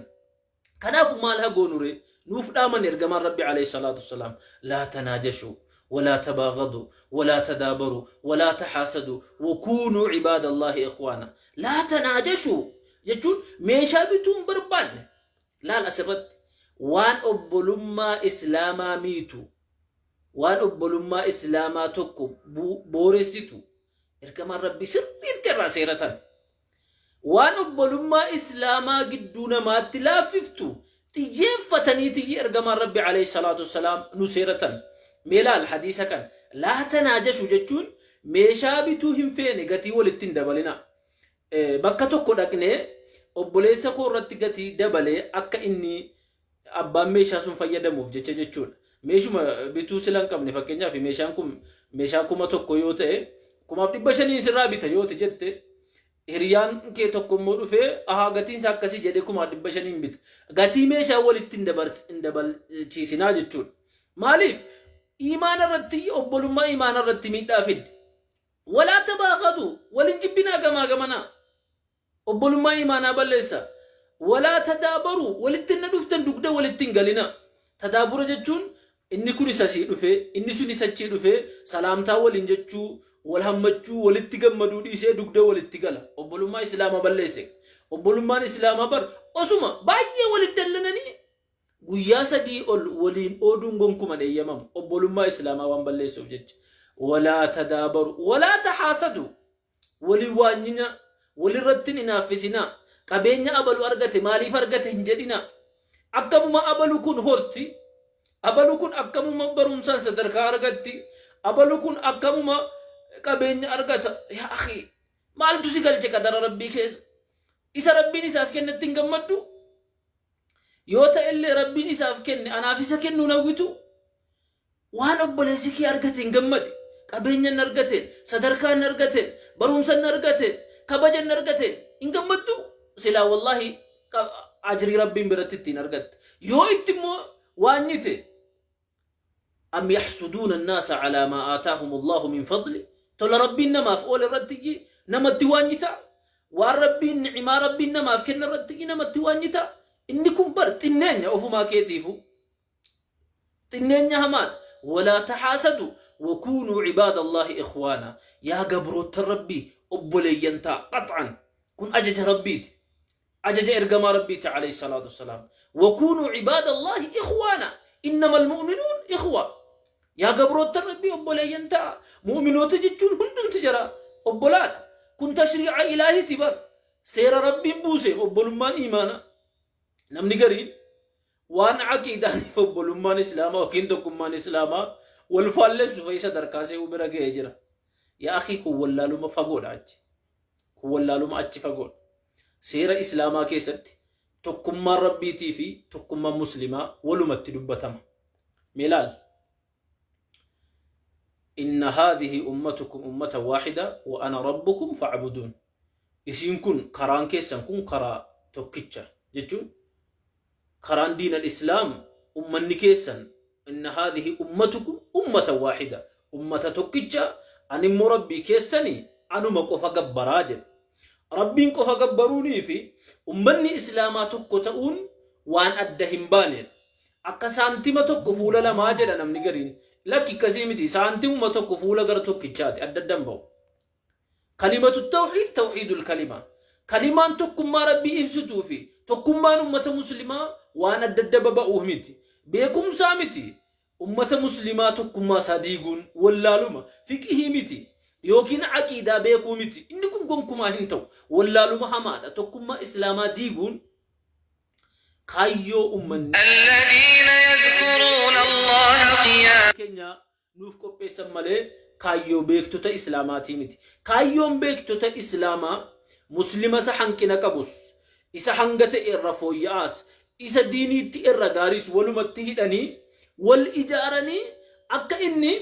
Kanaafu maal ha goonu ree? Nuuf dhaaman ergamaan Rabbi alayhi salaatu wassalaam, laa tanaajashuu, walaa tabaagadu, walaa tadaabaru, walaa tahaasadu, wakuunuu cibaadallaahi ikhwaana. Laa tanaajashuu jechuun meeshaa bituu hin barbaanne. Laal asirratti waan obbolummaa Islaamaa miitu, waan obbolummaa Islaamaa tokko booressitu ergamaan Rabbii sirriitti irraa seeratan. Waan obbolummaa Islaamaa gidduu namaatti laaffiftu xiyyeeffataniitiyyi Ergamaan Rabbi aleyh salaatu wassalaam nu seeratan. Mee laal hadiisa kana. Laa tanaajashu jechuun meeshaa bituu hin feene gatii walitti hin dabalinaa. Bakka tokko dhaqnee obboleessa koo irratti gatii dabalee akka inni abbaan meeshaa sun fayyadamuuf jecha jechuudha. Meeshuma bituu sila hin qabne fakkeenyaaf meeshaan kun meeshaa 1000 yoo ta'e 1500n sirraa bita yoo ta'e jette hiriyaan kee tokko immoo dhufee ahaa gatiin isaa akkasii jedhee 1500n bita. Gatii meeshaa walitti hin dabalchiisinaa jechuudha. Maaliif? Imaana irratti obbolummaa imaana irratti miidhaa fiddi. Walaa tabaaqadu wal hin jibbinaa gamaa gamanaa. Obbolummaa iimaanaa balleessa. Walaa tadaabaruu, walitti inna dhuftan dugda walitti hin galinaa. Tadaabura jechuun inni kunis asii dhufee, inni sunis achii dhufee salaamtaa waliin jechuu, wal hammachuu, walitti gammaduu dhiisee dugda walitti gala. Obbolummaa Islaamaa balleesse. Obbolummaan Islaamaa bar osuma baay'ee walitti dallananii guyyaa 3 ol waliin ooduun gonkuma hin eeyyamamu. Obbolummaa Islaamaa waan balleessuuf jecha. Walaa tadaabaru, walaa tahaasadu. Wal hin waanyinaa, walirratti hin inaaffisinaa, qabeenya abalu argate maaliif argate hin jedhinaa. Akkamuma abalu kun horti, abalu kun akkamuma barumsaan sadarkaa argatti, abalu kun akkamuma qabeenya argata. Yaa akhii, maaltu si galche qadara Rabbii keessa? Isa Rabbiin isaaf kennetti hin gammaddu? Yoo ta'ellee Rabbiin isaaf kenne anaaf isa kennuu hin hawwitu? Waan obboleessi kee argateen gammadi. Qabeenya inni argateen, sadarkaa inni argateen, barumsa inni argateen, kabaja inni argateen hin gammadduu? Silaa wallaahi ajrii Rabbiin biratti ittiin argatta. Yoo itti immoo waanyite am yaxsuduuna annaasa calaa maa aataahum Allaahu min fadli tola Rabbiin namaaf oole irratti namatti waanyitaa? Waan Rabbiin ni'imaa Rabbiin namaaf kenne irratti namatti waanyitaa? Inni kun bar xinneenya ofumaa keetiifuu. Xinneenya hamaadha. Walaa tahaasadu wakuunuu cibaadallaahi ikhwaana. Yaa gabroottan Rabbii obboleeyyan ta'a. Qax'an. Kun ajaja Rabbiiti. Ajaja ergamaa Rabbiiti alayhi salaatu wassalaam. Wakuunuu cibaadallaahi ikhwaana. Innamal mu'minuun ikhwa. Yaa gabroottan Rabbii obboleeyyan ta'a. Mu'minoota jechuun hundumti jara obbolaadha. Kun tashrii'a ilaahiti bar. Seera Rabbiin buuse obbolummaan iimaana. Namni gariin waan aqiidaaniif obbolummaan Islaamaa yookiin tokkummaan Islaamaa wal faallessu fa'i sadarkaa se'uu bira ga'ee jira. Yaa akhii kun wallaaluma fagoodha achi. Kun wallaaluma achi fagoodha. Seera Islaamaa keessatti tokkummaan Rabbiitii fi tokkummaan Muslimaa walumatti dubbatama. Mee laal. Inna haadhihi ummatukum ummatan waahida wa ana rabbukum fa'buduun. Isiin kun karaan keessan kun karaa tokkicha jechuun karaan diinal islaam ummanni keessan inna haadhihi ummatukum ummatan waahida ummata tokkicha ani immoo rabbii keessani anuma qofa gabbaraa jedhe. Rabbiin qofa gabbaruunii fi ummanni islaamaa tokko ta'uun waan adda hin baanedha. Akka saantima tokko fuula lamaa jedha namni gariin. Lakki akkasii miti saantimuma tokko fuula gara tokkichaati adda adda hin ba'u. Kalimatu tawhiid tawhiidul kalima. Kalimaan tokkummaa Rabbii ibsituu fi tokkummaan ummata muslimaa waan adda adda baba'uuf miti. Beekumsaa miti. Ummata muslimaa tokkummaa isaa diiguun wallaaluma. Fiqihii miti. Yookiin aqiidaa beekuu miti. Inni kun gonkumaa hin ta'u. Wallaaluma hamaadha. Tokkummaa Islaamaa diiguun kaayyoo ummanni الذين يذكرون الله قياما keenya nuuf qopheessan malee kaayyoo beektota Islaamaatii miti. Kaayyoon beektota Islaamaa Muslima isa hanqina qabus, isa hanga ta'e irra fooyya'aas, isa diiniitti irra gaariis walumatti hidhanii wal ijaaranii akka inni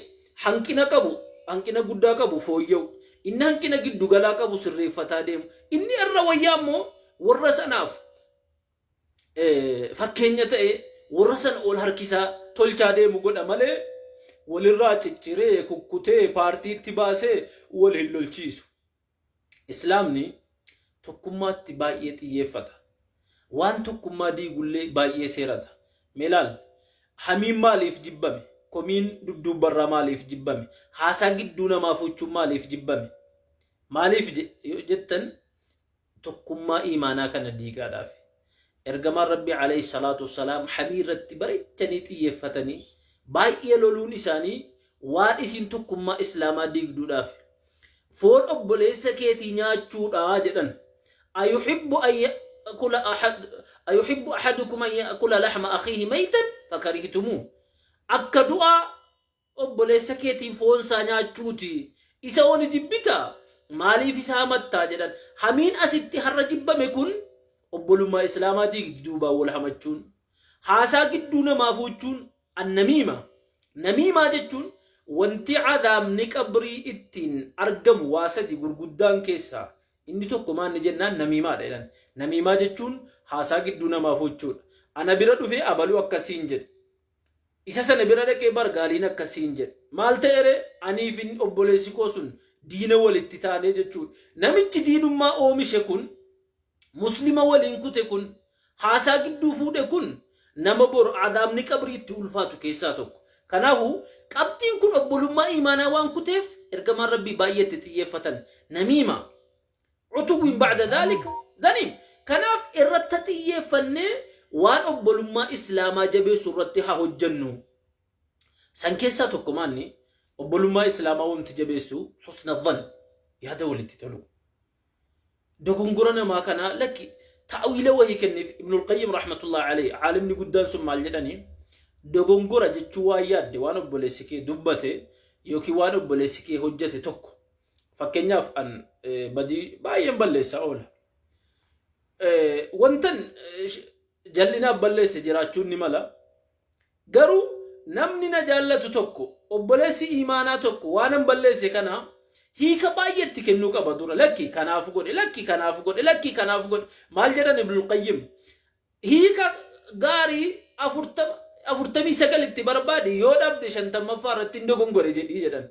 hanqina qabu, hanqina guddaa qabu fooyya'u, inni hanqina giddu galaa qabu sirreeffataa deemu, inni irra wayyaa immoo warra sanaaf fakkeenya ta'e warra sana ol harkisaa tolchaa deemu godha malee walirraa cicciree kukkutee paartiitti baasee wal hin lolchiisu. Islaamni tokkummaatti baay'ee xiyyeeffata. Waan tokkummaa diigullee baay'ee seerata. Mee laal, hamiin maaliif jibbame? Komiin dudduubbarraa maaliif jibbame? Haasaa gidduu namaa fuuchuun maaliif jibbame? Maaliif yoo jettan tokkummaa iimaanaa kana diigaadhaaf. Ergamaan Rabbii alayhi salaatu wassalaam hamii irratti bareechanii xiyyeeffatanii baay'ee loluun isaanii waan isin tokkummaa Islaamaa diigduudhaaf. Foon obboleessa keetii nyaachuudha jedhan. Ayuhibbu an ya'kula ahad ayuhibbu ahadukum an ya'kula lahma akhiihi maytan fakarihtumuu. Akka du'aa obboleessa keetii foon isaa nyaachuuti. Isa hoo ni jibbitaa? Maaliif isa hamattaa? jedhan. Hamiin asitti har'a jibbame kun obbolummaa Islaamaa diigdi duubaan wal hamachuun. Haasaa gidduu namaa fuuchuun annamiima. Namiimaa jechuun wanti azaabni qabrii ittiin argamu waa sadi gurguddaan keessaa inni tokko maanni jennaan namiimaadha jedhan. Namiimaa jechuun haasaa gidduu namaa fuuchuudha. Ana bira dhufee abaluu akkasiin jedhe. Isa sana bira dhaqee bar gaaliin akkas siin jedhe. Maal ta'e ree? Anii fi obboleessi koo sun diina walitti taanee jechuudha. Namichi diinummaa oomishe kun, muslima waliin kute kun, haasaa gidduu fuudhe kun nama bor adaabni qabrii itti ulfaatu keessaa tokko. Kanaafuu qabxiin kun obbolummaa iimaanaa waan kuteef ergamaan Rabbii baay'ee itti xiyyeeffatan. Namiima. Utuwwin ba'da dhaalika zaniim. Kanaaf irratti xiyyeeffannee waan obbolummaa Islaamaa jabeessu irratti haa hojjennu. San keessaa tokko maanni obbolummaa Islaamaa wanti jabeessu husna dhann, yaada walitti tolu. Dogongora namaa kanaa lakki ta'wiila wahii kenniif. Ibnul Qayyim rahmatullahi alayhi aalimni guddaan sun maal jedhanii, dogongora jechuu waan yaadde waan obboleessi kee dubbate yookiin waan obboleessi kee hojjete tokko. Fakkeenyaaf an badii baay'een balleessaa oola. Wantan jal'inaaf balleesse jiraachuun ni mala. Garuu namni na jaallatu tokko, obboleessi iimaanaa tokko waanan balleesse kana hiika baay'ee itti kennuu qaba dura. Lakki kanaaf godhe, lakki kanaaf godhe, lakki kanaaf godhe. Maal jedhan Ibnul Qayyim? Hiika gaarii 49 itti barbaade yoo dhabde 50ffaa irratti hin dogongore jedhii jedhan.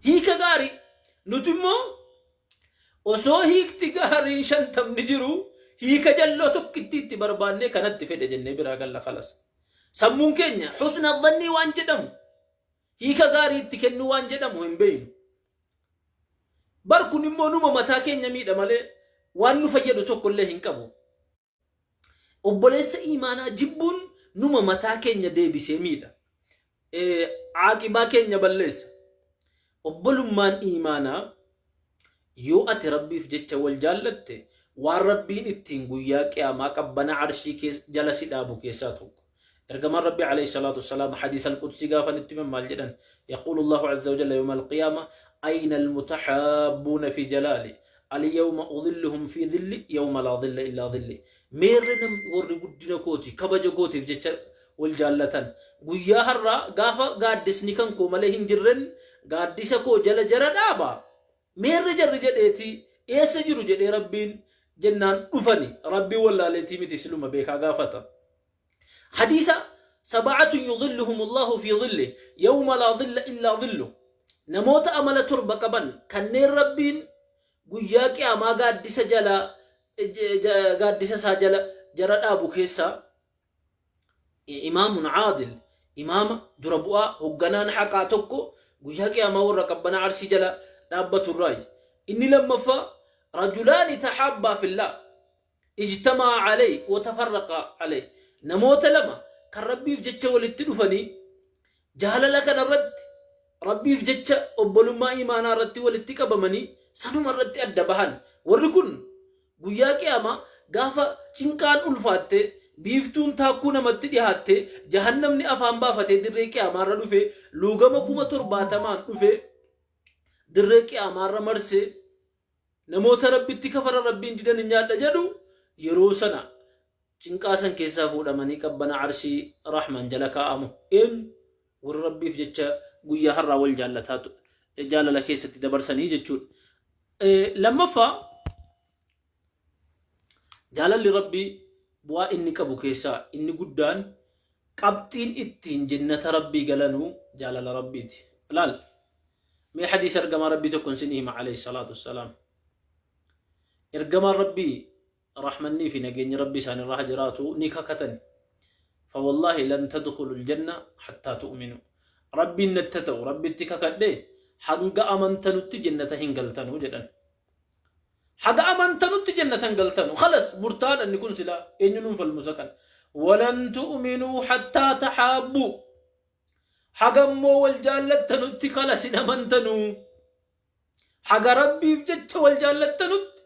Hiika gaarii nuti immoo osoo hiikti gaariin 50ni jiru hiika jalloo tokkitti itti barbaannee kanatti fedhe jennee biraa galla kalas. Sammuun keenya husna dhannii waan jedhamu hiika gaarii itti kennuu waan jedhamu hin beeknu. Bar kun immoo numa mataa keenya miidha malee waan nu fayyadu tokko illee hin qabu. Obboleessa iimaanaa jibbuun numa mataa keenya deebisee miidha. Aaqibaa keenya balleessa. Obbolummaan iimaanaa yoo ati Rabbiif jecha wal jaallatte waan Rabbiin ittiin guyyaa qiyaamaa qabbana arshii jala si dhaabu keessaa tokko. Ergamaan Rabbii alayhi salaatu wassalaam hadiisa al-Qudsii gaafa nutti himan maal jedhan? Yaquulu Allahu azza wa jalla yawma al-qiyaama ayna al-mutahaabbuuna fi jalaali al-yawma udhilluhum fi dhilli yawma laa dhilla illaa dhilli. Meerre nam warri guddina kooti kabaja kootiif jecha wal jaallatan guyyaa har'aa gaafa gaaddisni kan koo malee hin jirren gaaddisa koo jala jara dhaaba. Meerre jarri jedheeti eessa jiru jedhee Rabbiin jennaan dhufani. Rabbiin wallaaleetii miti siluma beekaa gaafata. Hadiisa sab'atun yudhilluhumullahu fi dhillih yawma laa dhilla illaa dhilluh. Namoota amala torba qaban kanneen Rabbiin guyyaa qiyaamaa gaaddisa jala gaaddisa isaa jala jara dhaabu keessaa imaamun caadil, imaama dura bu'aa hogganaan haqaa tokko guyyaa qiyaamaa warra qabbana arshii jala dhaabbatu irraayi. Inni lammaffaa rajulaani taxaabbaa fillah ijtamaa alayhi wa tafarraqa alayhi. Namoota lama kan Rabbiif jecha walitti dhufanii jaalala kana irratti Rabbiif jecha obbolummaa imaanaa irratti walitti qabamanii sanuma irratti adda bahan. Warri kun guyyaa qiyaamaa gaafa cinqaan ulfaatte, biiftuun taakkuu namatti dhihaatte, jahannamni afaan baafatee dirree qiyaamaa irra dhufe, luugama 70,000n dhufe dirree qiyaamaa irra marse, namoota Rabbitti kafaran Rabbiin didan hin nyaadha jedhu, yeroo sana cinqaa san keessaa fuudhamanii qabbana arshii Rahmaan jala kaa'amu. Eenyu? Warra Rabbiif jecha guyyaa har'aa wal jaallataa jaalala keessatti dabarsanii jechuudha. Lammaffaa jaalalli Rabbii bu'aa inni qabu keessaa inni guddaan qabxiin ittiin jennata Rabbii galanuu jaalala Rabbiiti. Laal mee hadiisa ergamaa Rabbii tokkon sin hima alayhi salaatu wassalaam. Ergamaan Rabbii Rahmannii fi nageenyi Rabbi isaanirra haa jiraatu ni kakatan. فوالله لن تدخلوا الجنة حتى تؤمنوا. Rabbiin natti ta'u Rabbitti kakadhe, hanga amantanutti jannata hin galtanu jedhan. Haga amantanutti jannata hin galtanu. خلاص murtaadha inni kun, silaa eenyuun falmusa kan. ولن تؤمنوا حتى تحابوا. Hagammoo wal jaallattanutti خلاص hin amantanuu. Haga Rabbiif jecha wal jaallattanutti,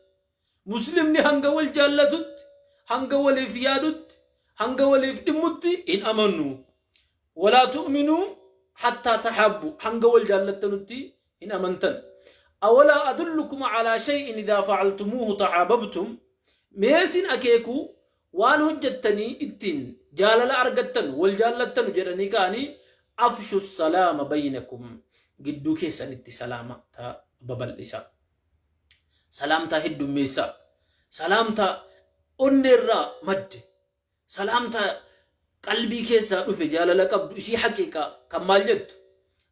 muslimni hanga wal jaallatutti, hanga waliif yaadutti, hanga waliif dhimmutti hin amannu. ولا تؤمنوا حتى تحابوا, hanga wal jaallattanutti hin amantan. أولا أدلكم على شيء إذا فعلتموه تحاببتم? Meesin akeeku waan hojjettanii ittiin jaalala argattan, wal jaallattan jedhanii ka'anii, أفشوا السلام بينكم, gidduu keessanitti salaama ta babal'isa, salaamtaa heddummeessa, salaamtaa onneerraa madde, salaamtaa qalbii keessaa dhufe, jaalala qabdu, isii haqiiqaa kan maal jettu,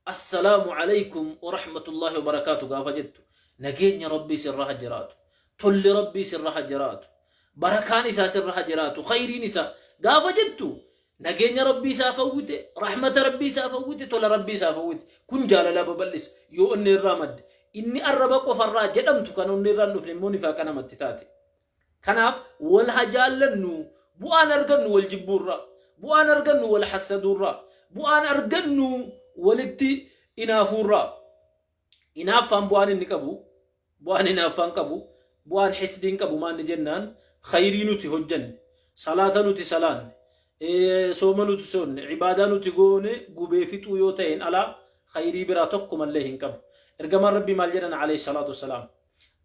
السلام عليكم ورحمة الله وبركاته gaafa jettu, nageenya Rabbii sirra haa jiraatu, tolli Rabbii sirra haa jiraatu, barakaan isaa sirra haa jiraatu, khayriin isaa gaafa jettu, nageenya Rabbii isaa fawwite, rahmata Rabbii isaa fawwite, tola Rabbii isaa fawwite. Kun jaalala babal'isa yoo onni irraa madde. Inni arraba qofarraa jedhamtu kan onni irraa hin dhufne immoo nifaaqa namatti taate. Kanaaf wal haa jaallannu. Bu'aan argannu wal jibbuurraa, bu'aan argannu wal hassaduurraa, bu'aan argannu walitti inaafuurraa. Inaaffaan bu'aan inni qabu, bu'aan inaaffaan qabu, bu'aan xisdiin qabu maanni jennaan, khayrii nuti hojjanne, salaata nuti salaanne, sooma nuti soonne, ibaadaa nuti goone gubee fixuu yoo ta'een alaa khayrii biraa tokko mallee hin qabu. Ergamaan Rabbii maal jedhan عليه الصلاة والسلام?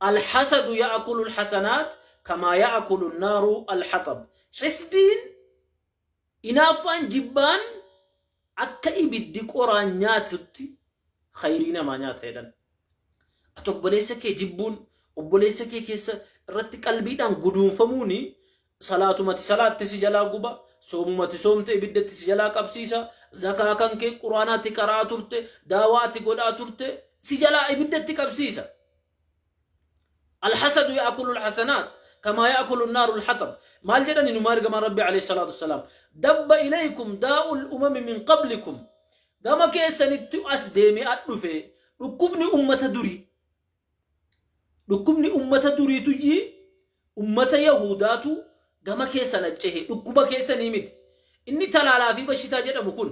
الحسد يأكل الحسنات كما يأكل النار الحطب. Xisdiin, inaaffaan, jibbaan akka ibiddi qoraan nyaatutti khayrii namaa nyaata jedhan. Ati obboleessa kee jibbuun, obboleessa kee keessa irratti qalbiidhaan guduunfamuuni, salaatumati salaatte si jalaa guba, soomumati soomte ibiddatti si jalaa qabsiisa, zakaa kan kee, quraanaatti qaraa turte, daawaatti godhaa turte si jalaa ibiddatti qabsiisa. الحسد يأكل الحسنات كما يأكل النار الحطب. Maal jedhani numaa ergamaan Rabbi عليه الصلاة والسلام? دب إليكم داء الأمم من قبلكم. Gama keessanitti as deemee ad dhufe dhukkubni ummata durii. Dhukkubni ummata duriituyyi ummata Yahudaatu gama keessan accehe, dhukkuba keessanii miti. Inni talaalaa fi bashitaa jedhamu kun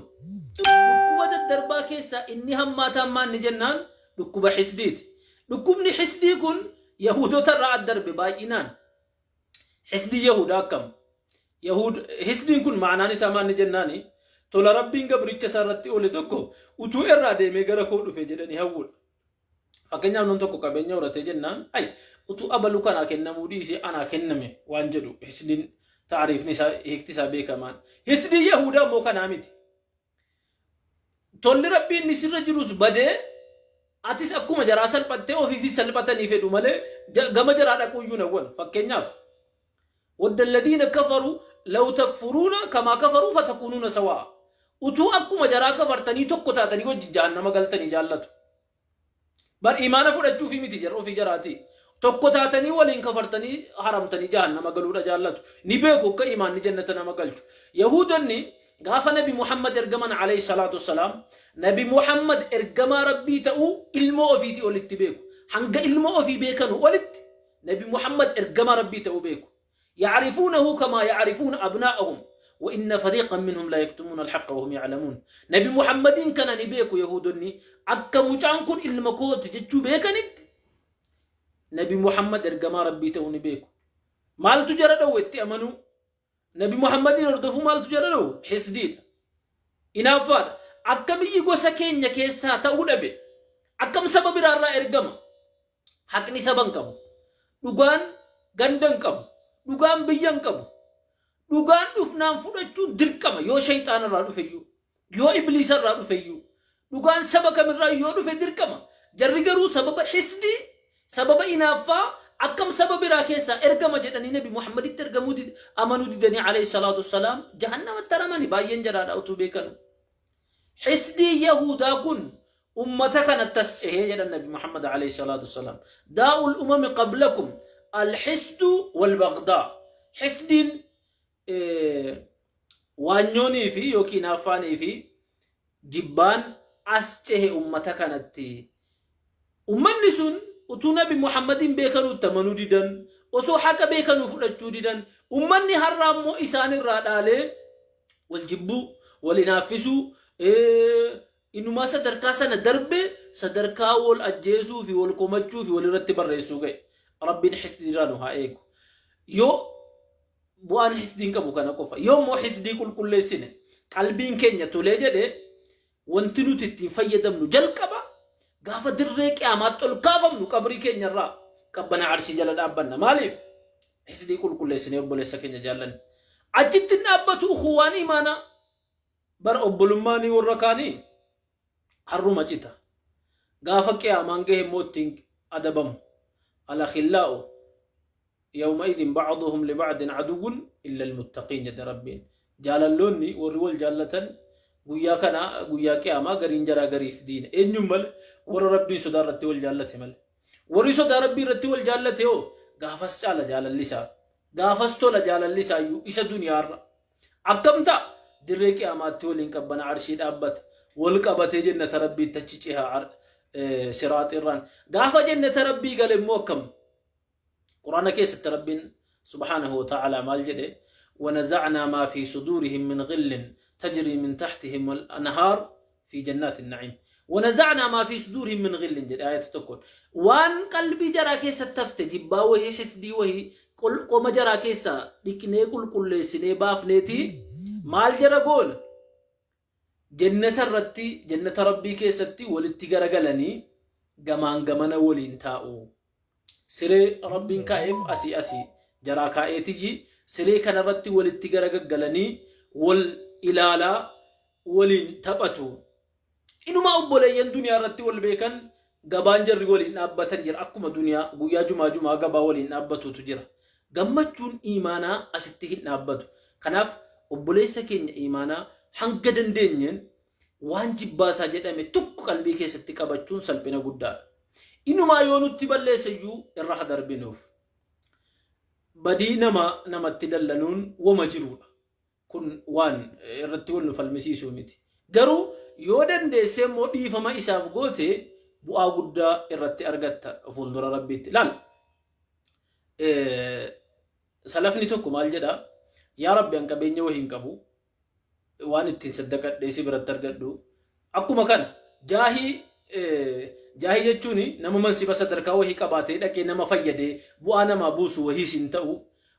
dhukkuba daddarbaa keessaa inni hammaataan maanni jennaan, dhukkuba xisdiiti. Dhukkubni xisdii kun Yahudota irraa ad darbe baay'inaan. Xisdii Yahudaa akkam? Yahud xisdiin kun ma'anaan isaa maanni jennaani, tola Rabbiin gabricha isaa irratti oole tokko utuu irraa deemee gara koo dhufe jedhanii hawwuudha. Fakkeenyaaf, namni tokko qabeenya horatee jennaan, ay, utuu abalu kanaa kennamuu dhiisee anaa kenname waan jedhu xisdiin taariifni isaa, hiikti isaa beekamaan. Xisdii Yahudaa immoo kanaa miti. Tolli Rabbii inni sirra jirus badee, atis akkuma jaraa salphattee ofiifis salphatanii fedhu malee gama jaraa dhaquu iyyuu nawwan. Fakkeenyaaf, ود الذين كفروا لو تكفرون كما كفروا فتكونون سواء. Utuu akkuma jaraa kafartanii tokko taatanii wajjin jahannama galtanii jaallatu. Bar imaana fudhachuufi miti, jarra ofii jaraati. Tokko taatanii waliin kafartanii haramtanii jahannama galuudha jaallatu. Ni beeku akka imaanni jannata nama galchu. Yahudonni gaafa Nabi Muhammad ergaman عليه الصلاة والسلام, Nabi Muhammad ergamaa Rabbii ta'uu ilmoo ofiitii olitti beeku. Hanga ilmoo ofii beekanu olitti Nabi Muhammad ergamaa Rabbii ta'uu beeku. يعرفونه كما يعرفون أبناءهم وإن فريقا منهم ليكتمون الحق وهم يعلمون. نبي محمد كان نبيكو يهودني akka mucaan kun ilma kooti jechuu beekanitti Nabi Muhammad ergamaa Rabbii ta'uu ni beeku. Maaltu jara dhowwe itti amanuu? Nabi Muhammadin hordofuu maaltu jara dhowwe? Xisdiidha. Inaaffaadha. Akka biyyi gosa keenya keessaa ta'uu dhabe. Akkam saba biraarraa ergama? Haqni saba hin qabu. Dhugaan ganda hin qabu. Dhugaan biyya hin qabu. Dhugaan dhufnaan fudhachuun dirqama, yoo shayxaanarraa dhufeyyuu, yoo ibliisarraa dhufeyyuu, dhugaan saba kamirraa yoo dhufe dirqama. Jarri garuu sababa xisdii, sababa inaaffaa, akkam saba biraa keessaa ergama jedhanii Nabi Muhammaditti ergamuu amanuu didanii عليه الصلاة والسلام jahannamatti haramani baay'een jaraadha utuu beekanu. Xisdii Yahudaa kun ummata kanatti as cehee jedhan Nabi Muhammad عليه الصلاة والسلام. داء الأمم قبلكم Alhisdu walbagdaa. Hisdiin waanyoonii fi yookiin affaanii fi jibbaan as cehe ummata kanatti. Ummanni sun utuu Nabi Muhammadiin beekanuu itti amanuu didan, osoo haqa beekanuu fudhachuu didan, ummanni har'a ammoo isaan irraa dhaalee wal jibbuu, wal hinaaffisuu, inumaa sadarkaa sana darbe sadarkaa wal ajjeesuu fi wal komachuu fi walirratti barreessuu ga'e. Rabbiin hisdii irraa nu haa eegu. Yoo bu'aan hisdiin qabu kana qofa. Yoo immoo hisdii qulqulleessine, qalbiin keenya tolee jedhe, wanti nuti ittiin fayyadamnu jalqaba gaafa dirree qiyaamaatti ol kaafamnu qabrii keenyarraa qabbana arshii jala dhaabbanna. Maaliif? Hisdii qulqulleessinee obboleessa keenya jaallanne. Achitti hin dhaabbatu ukhuwaan imaanaa. Bara obbolummaanii warra kaanii harruma cita. Gaafa qiyaamaan gahe immoo ittiin adabamu. Al-akhillaa'u yawma'idin ba'aduhum liba'din aduwwun illa al-muttaqiin jedhe Rabbiin. Jaalalloonni warri wal jaallatan guyyaa kana, guyyaa qiyaamaa, gariin jaraa gariif diina. Eenyuun malee? Warra Rabbiin sodaa irratti wal jaallate malee. Warri sodaa Rabbii irratti wal jaallate hoo gaafas caala jaalalli isaa. Gaafas tola jaalalli isaa iyyuu isa duniyaarra. Akkam ta'a? Dirree qiyaamaatti waliin qabbana arshii dhaabbata. Wal qabatee jennata Rabbiitti achi ceha siraaxirraan. Gaafa jennata Rabbii gale immoo akkam? Quraana keessatti Rabbiin subhaanahu wa ta'ala maal jedhe? ونزعنا ما في صدورهم من غل تجري من تحتهم الأنهار في جنات النعيم. ونزعنا ما في صدورهم من غل jedhe ayata tokkoon. Waan qalbii jaraa keessatti hafte, jibbaa wahii, xisbii wahii qoma jaraa keessa dhiqnee qulqulleessinee baafneeti maal jara goona? Jannata irratti, jannata Rabbii keessatti walitti garagalanii gamaan gamana waliin taa'u. Siree Rabbiin kaa'eef asii asii jaraa kaa'eetiyyi siree kanarratti walitti garagaggalanii wal ilaalaa waliin taphatu. Inumaa obboleeyyan duniyaa irratti wal beekan gabaan jarri waliin dhaabbatan jira. Akkuma duniyaa guyyaa jumaa jumaa gabaa waliin dhaabbatutu jira. Gammachuun iimaanaa asitti hin dhaabbatu. Kanaaf obboleessa keenya iimaanaa hanga dandeenyeen waan jibbaasaa jedhame tokko qalbii keessatti qabachuun salphina guddaadha. Inumaa yoo nutti balleesse iyyuu irra ha darbinuuf. Badii nama namatti dallanuun woma jiruudha. Kun waan irratti wal nu falmisiisuu miti. Garuu yoo dandeessee immoo dhiifama isaaf goote bu'aa guddaa irratti argatta fuuldura Rabbiitti. Laal. Salafni tokko maal jedha? Yaa Rabbi, an qabeenya wahii hin qabu. Waan ittiin saddaqadhee si biratti argadhu. Akkuma kana jaahii, jaahii jechuun nama mansiba sadarkaa wahii qabaatee dhaqee nama fayyadee bu'aa namaa buusu wahiis hin ta'u.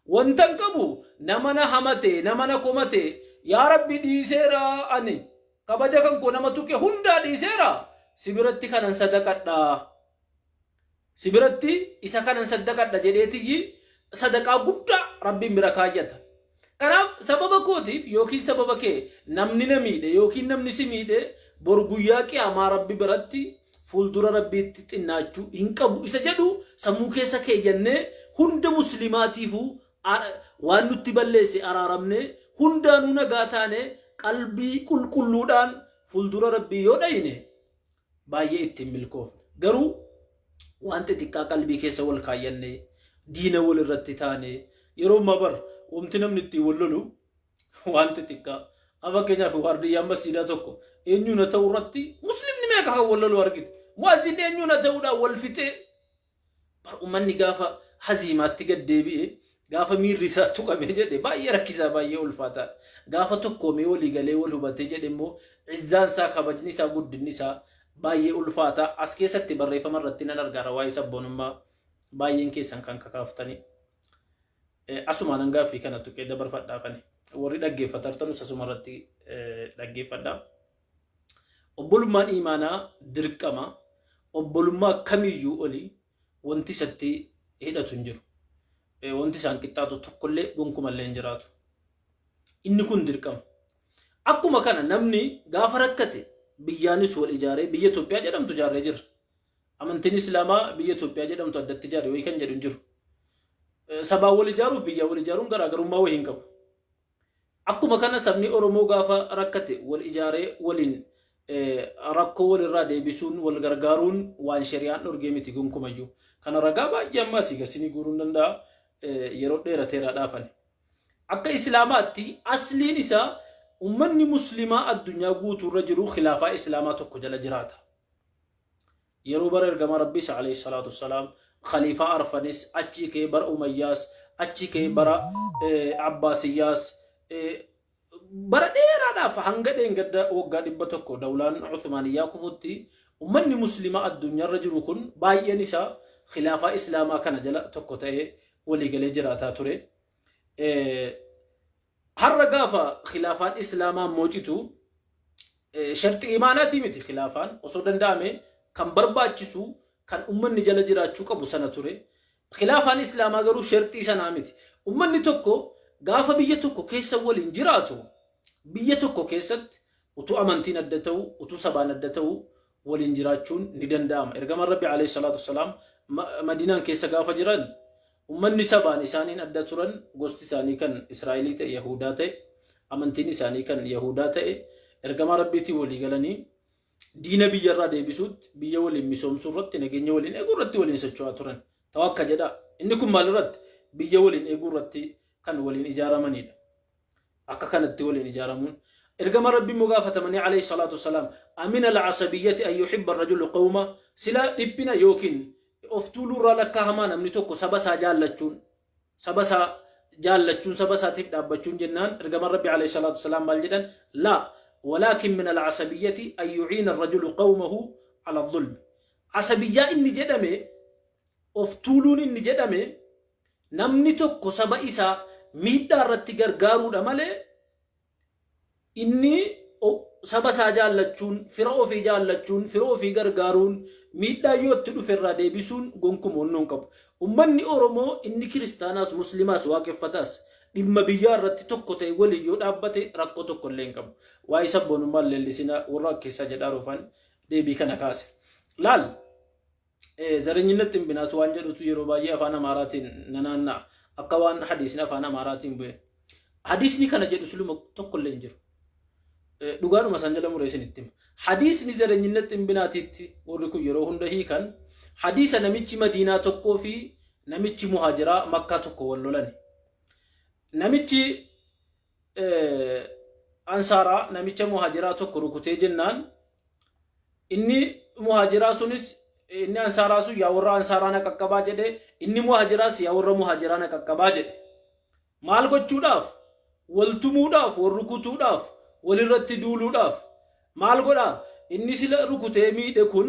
Wanta hin qabu, nama na hamate, nama na komate, yaa Rabbi, dhiiseera, ani kabaja kan koo nama tuqe hundaa dhiiseera, si biratti kanan sadaqadha. Si biratti isa kanan saddaqadha jedheetiyyi sadaqaa guddaa Rabbiin bira kaayyata. Kanaaf sababa kootiif yookiin sababa kee namni na miidhe yookiin namni si miidhe bor guyyaa qiyaamaa Rabbi biratti fuuldura Rabbiitti xinnaachuu hin qabu isa jedhu sammuu keessa keeyyannee hunda muslimaatiifuu waan nutti balleesse araaramnee hundaanuu nagaa taane qalbii qulqulluudhaan fuuldura Rabbii yoo dhayine baay'ee ittiin milkoofna. Garuu waan xixiqqaa qalbii keessa wal kaayyannee diina wal irratti taane yeroo ammaa bar wanti namni ittiin wal lolu waan xixiqqaa. Amma fakkeenyaaf waardiyyaan masjiidaa tokko eenyuun haa ta'u irratti muslimni meeqa kan wal lolu argite. Mu'azzinni eenyuun haa ta'uudhaan wal fixee bar uummanni gaafa haziimaatti gad deebi'e, gaafa miirri isaa tuqamee jedhe baay'ee rakkisaa, baay'ee ulfaataadha. Gaafa tokkoomee walii galee wal hubatee jedhe immoo izzaan isaa, kabajni isaa, guddinni isaa baay'ee ulfaataa. As keessatti barreeffama irratti nan argaara waa'ee sabboonummaa baay'een keessan kan kakaaftanii. Asumaan an gaaffii kana tuqee dabarfadhaafani. Warri dhaggeeffatartanus asuma irratti dhaggeeffadhaa. Obbolummaan iimaanaa dirqama. Obbolummaa kamiyyuu oli wanti isatti hidhatu hin jiru. Wanti isaan qixxaatu tokkollee gonkumallee hin jiraatu. Inni kun dirqama. Akkuma kana namni gaafa rakkate biyyaanis wal ijaaree biyya Itoophiyaa jedhamtu ijaarree jirra. Amantiin Islaamaa biyya Itoophiyaa jedhamtu addatti ijaare wayii kan jedhu hin jiru. Sabaan wal ijaaruuf biyyaan wal ijaaruun garaagarummaa wayii hin qabu. Akkuma kana sabni Oromoo gaafa rakkate wal ijaaree waliin Rakkoo walirraa deebisuun wal gargaaruun waan shari'aan dhorgee miti gonkumayyuu. Kana ragaa baay'ee amma asii gasinii guuruu danda'a, yeroo dheerateeraa dhaafani. Akka Islaamaatti asliin isaa ummanni Muslimaa addunyaa guutuurra jiru khilaafaa Islaamaa tokko jala jiraata. Yeroo bara ergamaa Rabbiis alayhi salaatu wassalaam khaliifaa arfanis, achii ka'ee bara Umayyaas, achii ka'ee bara Abbaasiyyaas, bara dheeraadhaaf hanga dheengadda waggaa 100 dawlaan Uthmaaniyyaa kufutti ummanni Muslimaa addunyaarra jiru kun baay'een isaa khilaafaa Islaamaa kana jala tokko ta'ee waliigalee jiraataa ture. Har'a gaafa khilaafaan Islaamaa moocitu sharxii imaanaatii miti. Khilaafaan osoo danda'ame kan barbaachisu, kan ummanni jala jiraachuu qabu sana ture. Khilaafaan Islaamaa garuu sharxii sanaa miti. Ummanni tokko gaafa biyya tokko keessa waliin jiraatu, biyya tokko keessatti utuu amantiin adda ta'u, utuu sabaan adda ta'u waliin jiraachuun ni danda'ama. Ergamaan Rabbi alayhi salaatu wassalaam Madiinaan keessa gaafa jiran ummanni sabaan isaaniin adda turan, gosti isaanii kan Israa'elii ta'e, Yahudaa ta'e, amantiin isaanii kan Yahudaa ta'e, ergamaa Rabbiitiin walii galanii diina biyyarraa deebisuutti, biyya waliin misoomsuu irratti, nageenya waliin eeguu irratti waliin socho'aa turan. Ta'u akka jedha. Inni kun maal irratti? Biyya waliin eeguu irratti kan waliin ijaaramanidha. Akka kanatti waliin ijaaramuun. Ergama Rabbi immoo gaafatamanii alayhi salaatu wassalaam, أمن العصبية أن يحب الرجل قومه, sila dhiphina yookiin of tuuluurraa lakkaahamaa namni tokko saba isaa jaallachuun, saba isaa jaallachuun, saba isaatiif dhaabbachuun jennaan, ergamaan Rabbi alayhi salaatu wassalaam maal jedhan? لا ولكن من العصبية أن يعين الرجل قومه على الظلم. Asabiyyaa inni jedhame, of tuuluun inni jedhame, namni tokko saba isaa miidhaa irratti gargaaruudha malee inni saba isaa jaallachuun, fira ofii jaallachuun, fira ofii gargaaruun, miidhaa yoo itti dhufe irraa deebisuun gonkumaa onnoo hin qabu. Ummanni Oromoo inni kiristaanaas, Muslimaas, waaqeffataas dhimma biyyaa irratti tokko ta'e waliin yoo dhaabbate rakkoo tokko illee hin qabu. Waa'ee sabboonummaa leellisina warra keessaa jedhaa roofan deebii kana kaase. Laal, ዘረኝነት ጥንብናቱ waan jedhutu yeroo baay'ee afaan Amaaraatiin nanaanna'a. Akka waan hadiisni afaan Amaaraatiin bu'e. Hadiisni kana jedhu siluma tokko illee hin jiru. Dhugaadhuma isaan jala muree isinitti hima. Hadiisni ዘረኝነት ጥንብናatiitti warri kun yeroo hunda hiikan hadiisa namichi Madiinaa tokkoo fi namichi Muhaajiraa Makkaa tokko wal lolani. Namichi Ansaaraa namicha Muhaajiraa tokko rukutee jennaan, inni Muhaajiraa sunis inni Ansaaraa sun "Yaa warra Ansaaraa, na qaqqabaa" jedhe. Inni Muhaajiraas "Yaa warra Muhaajiraa, na qaqqabaa" jedhe. Maal gochuudhaaf? Wal tumuudhaaf, wal rukutuudhaaf, walirratti duuluudhaaf. Maal godhaa? Inni sila rukutee miidhe kun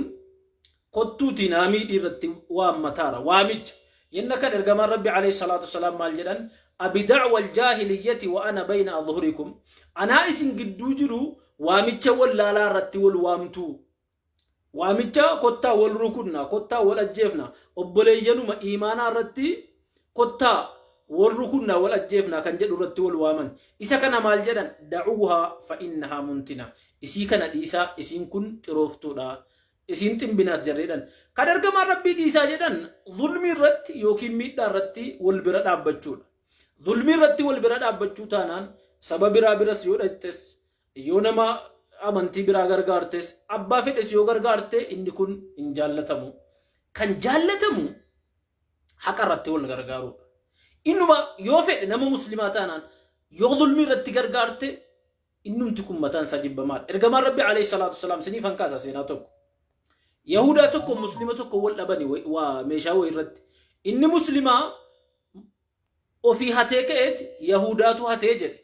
kottuutii naa miidhii irratti waammataara. Waamicha. Yenna kan ergamaan Rabbi alayhi salaatu wasalaam maal jedhan? أبدعوى الجاهلية وأنا بين أظهركم. Anaa isin gidduu jiru waamicha wallaalaa irratti wal waamtuu. Waamicha kottaa wal rukunna, kottaa wal ajjeefna, obboleeyyanuma imaanaa irratti kottaa wal rukunna, wal ajjeefna kan jedhu irratti wal waaman. Isa kana maal jedhan? دعوها فإنها منتنة. Isii kana dhiisaa, isiin kun xirooftuudha. Isiin ximbinaat jarreedhan. Kan ergamaan Rabbii dhiisaa jedhan zulmii irratti yookiin miidhaa irratti wal bira dhaabbachuudha. Zulmii irratti wal bira dhaabbachuu taanaan saba biraa biras yoo dhaqxes, yoo nama amantii biraa gargaartes, abbaa fedhes yoo gargaarte, inni kun hin jaallatamu. Kan jaallatamu haqa irratti wal gargaaruudha. Innuma yoo fedhe nama Muslimaa taanaan yoo zulmii irratti gargaarte, innumti kun mataan isaa jibbamaadha. Ergamaan Rabbi alayhi salaatu wasalaam siniif hankaasa seenaa tokko. Yahudaa tokko Muslima tokko wal dhabani waa meeshaa wayii irratti. Inni Muslimaa ofii hatee ka'eet Yahudaatu hatee jedhe.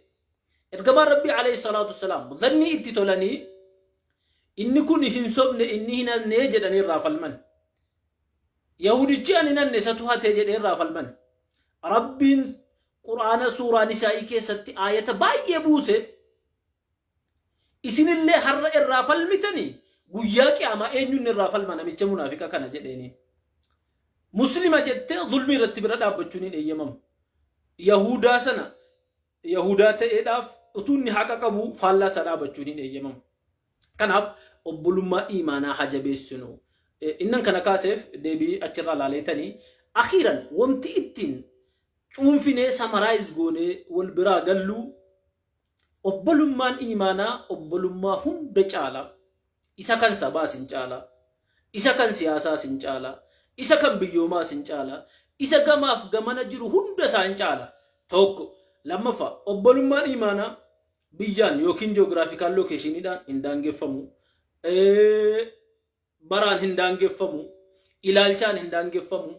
Ergamaan Rabbi alayhi salaatu wasalaam dhannii itti tolanii inni kun hin sobne, inni hin hannee jedhanii irraa falman. Yahudichi ani hin hanne, isatu hatee jedhee irraa falman. Rabbiin Quraana suuraa Nisaa'ii keessatti aayata baay'ee buuse. Isinillee har'a irraa falmitanii guyyaa qiyaamaa eenyuun irraa falma namicha munaafiqa kana jedheeni. Muslima jettee zulmii irratti bira dhaabbachuun hin eeyyamamu. Yahudaa sana Yahudaa ta'eedhaaf utuu inni haqa qabu faallaa isaa dhaabbachuun hin eeyyamamu. Kanaaf obbolummaa imaanaa haa jabeessinu. Innan kana kaaseef deebii achirraa laaleetanii akhiiran wanti ittiin cuunfinee summarize goonee wal biraa gallu, obbolummaan imaanaa obbolummaa hunda caala. Isa kan sabaas hin caala. Isa kan siyaasaas hin caala. Isa kan biyyoomaas hin caala. Isa gamaaf gamana jiru hunda isaa hin caala. Tokko. Lammaffaa, obbolummaan iimaanaa biyyaan yookiin geographical locationiidhaan hin daangeffamu. Baraan hin daangeffamu. Ilaalchaan hin daangeffamu.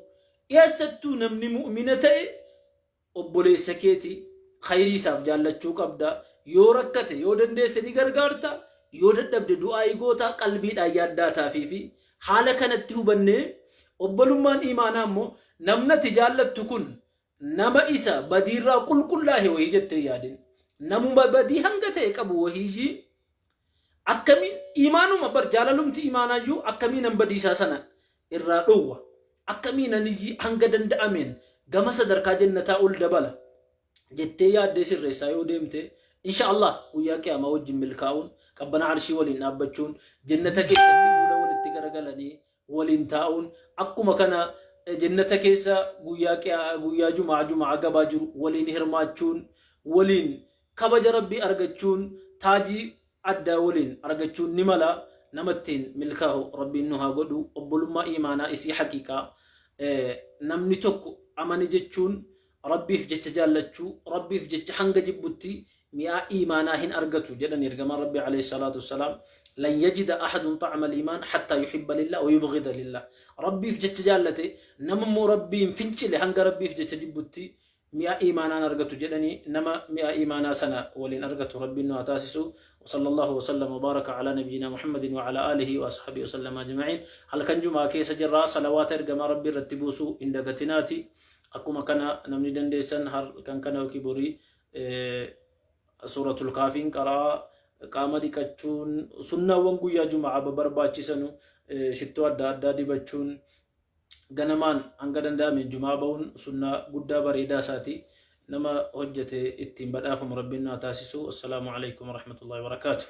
Eessattuu namni mu'mina ta'e obboleessa keeti, khayrii isaaf jaallachuu qabda. Yoo rakkate yoo dandeesse ni gargaarta, yoo dadhabde du'aa'ii goota, qalbiidhaan yaaddaataafii fi haala kanatti hubannee obbolummaan iimaanaa immoo namni ati jaallattu kun nama isa badiirraa qulqullaahe wahii jettee yaadin. Namuma badii hanga ta'e qabu wahiyyii akkamiin iimaanuma bar jaalalumti iimaanaayyuu akkamiin an badiisaa sana irraa dhowwa, akkamiin aniyyi hanga danda'ameen gama sadarkaa jannataa ol dabala jettee yaaddee sirreessaa yoo deemte, insha Allah guyyaa qiyaamaa wajjin milkaa'uun, qabbana arshii waliin dhaabbachuun, jannata keessatti fuula walitti garagalanii waliin taa'uun, akkuma kana jannata keessa guyyaa guyyaa jumaa jumaa gabaa jiru waliin hirmaachuun, waliin kabaja Rabbii argachuun, taajii addaa waliin argachuun ni mala. Nama ittiin milkaa'u Rabbiin nu haa godhu. Obbolummaa iimaanaa isii haqiiqaa, namni tokko amani jechuun Rabbiif jecha jaallachuu, Rabbiif jecha hanga jibbutti mi'aa iimaanaa hin argatu jedhan ergamaan Rabbii alayhi salaatu wassalaam: "Lan yajida ahadun xacma al-iimaan hattaa yuhibba lillah wa yubghida lillah." Rabbiif jecha jaallate, nama immoo Rabbiin fincile hanga Rabbiif jecha jibbutti mi'a iimaanaan argatu jedhanii. Nama mi'a iimaanaa sana waliin argatu Rabbiin nu haa taasisu. وصلى الله وسلم وبارك على نبينا محمد وعلى آله وأصحابه وسلم أجمعين. Halkan jumaa keessa jirra. Salawaata ergamaa Rabbii irratti buusuu hin dagatinaati. Akkuma kana namni dandeessan halkan kana yookiin borii suuratul kaafiin qaraa, qaama dhiqachuun, sunnaawwan guyyaa jumaa barbaachisanu, shittoo adda addaa dibachuun, ganamaan hanga danda'ameen jumaa ba'uun sunnaa guddaa bareedaa isaati. Nama hojjete ittiin badhaafamu Rabbiin nu haa taasisu. Assalaamu alaikum warahmatullahi wabarakaatuh.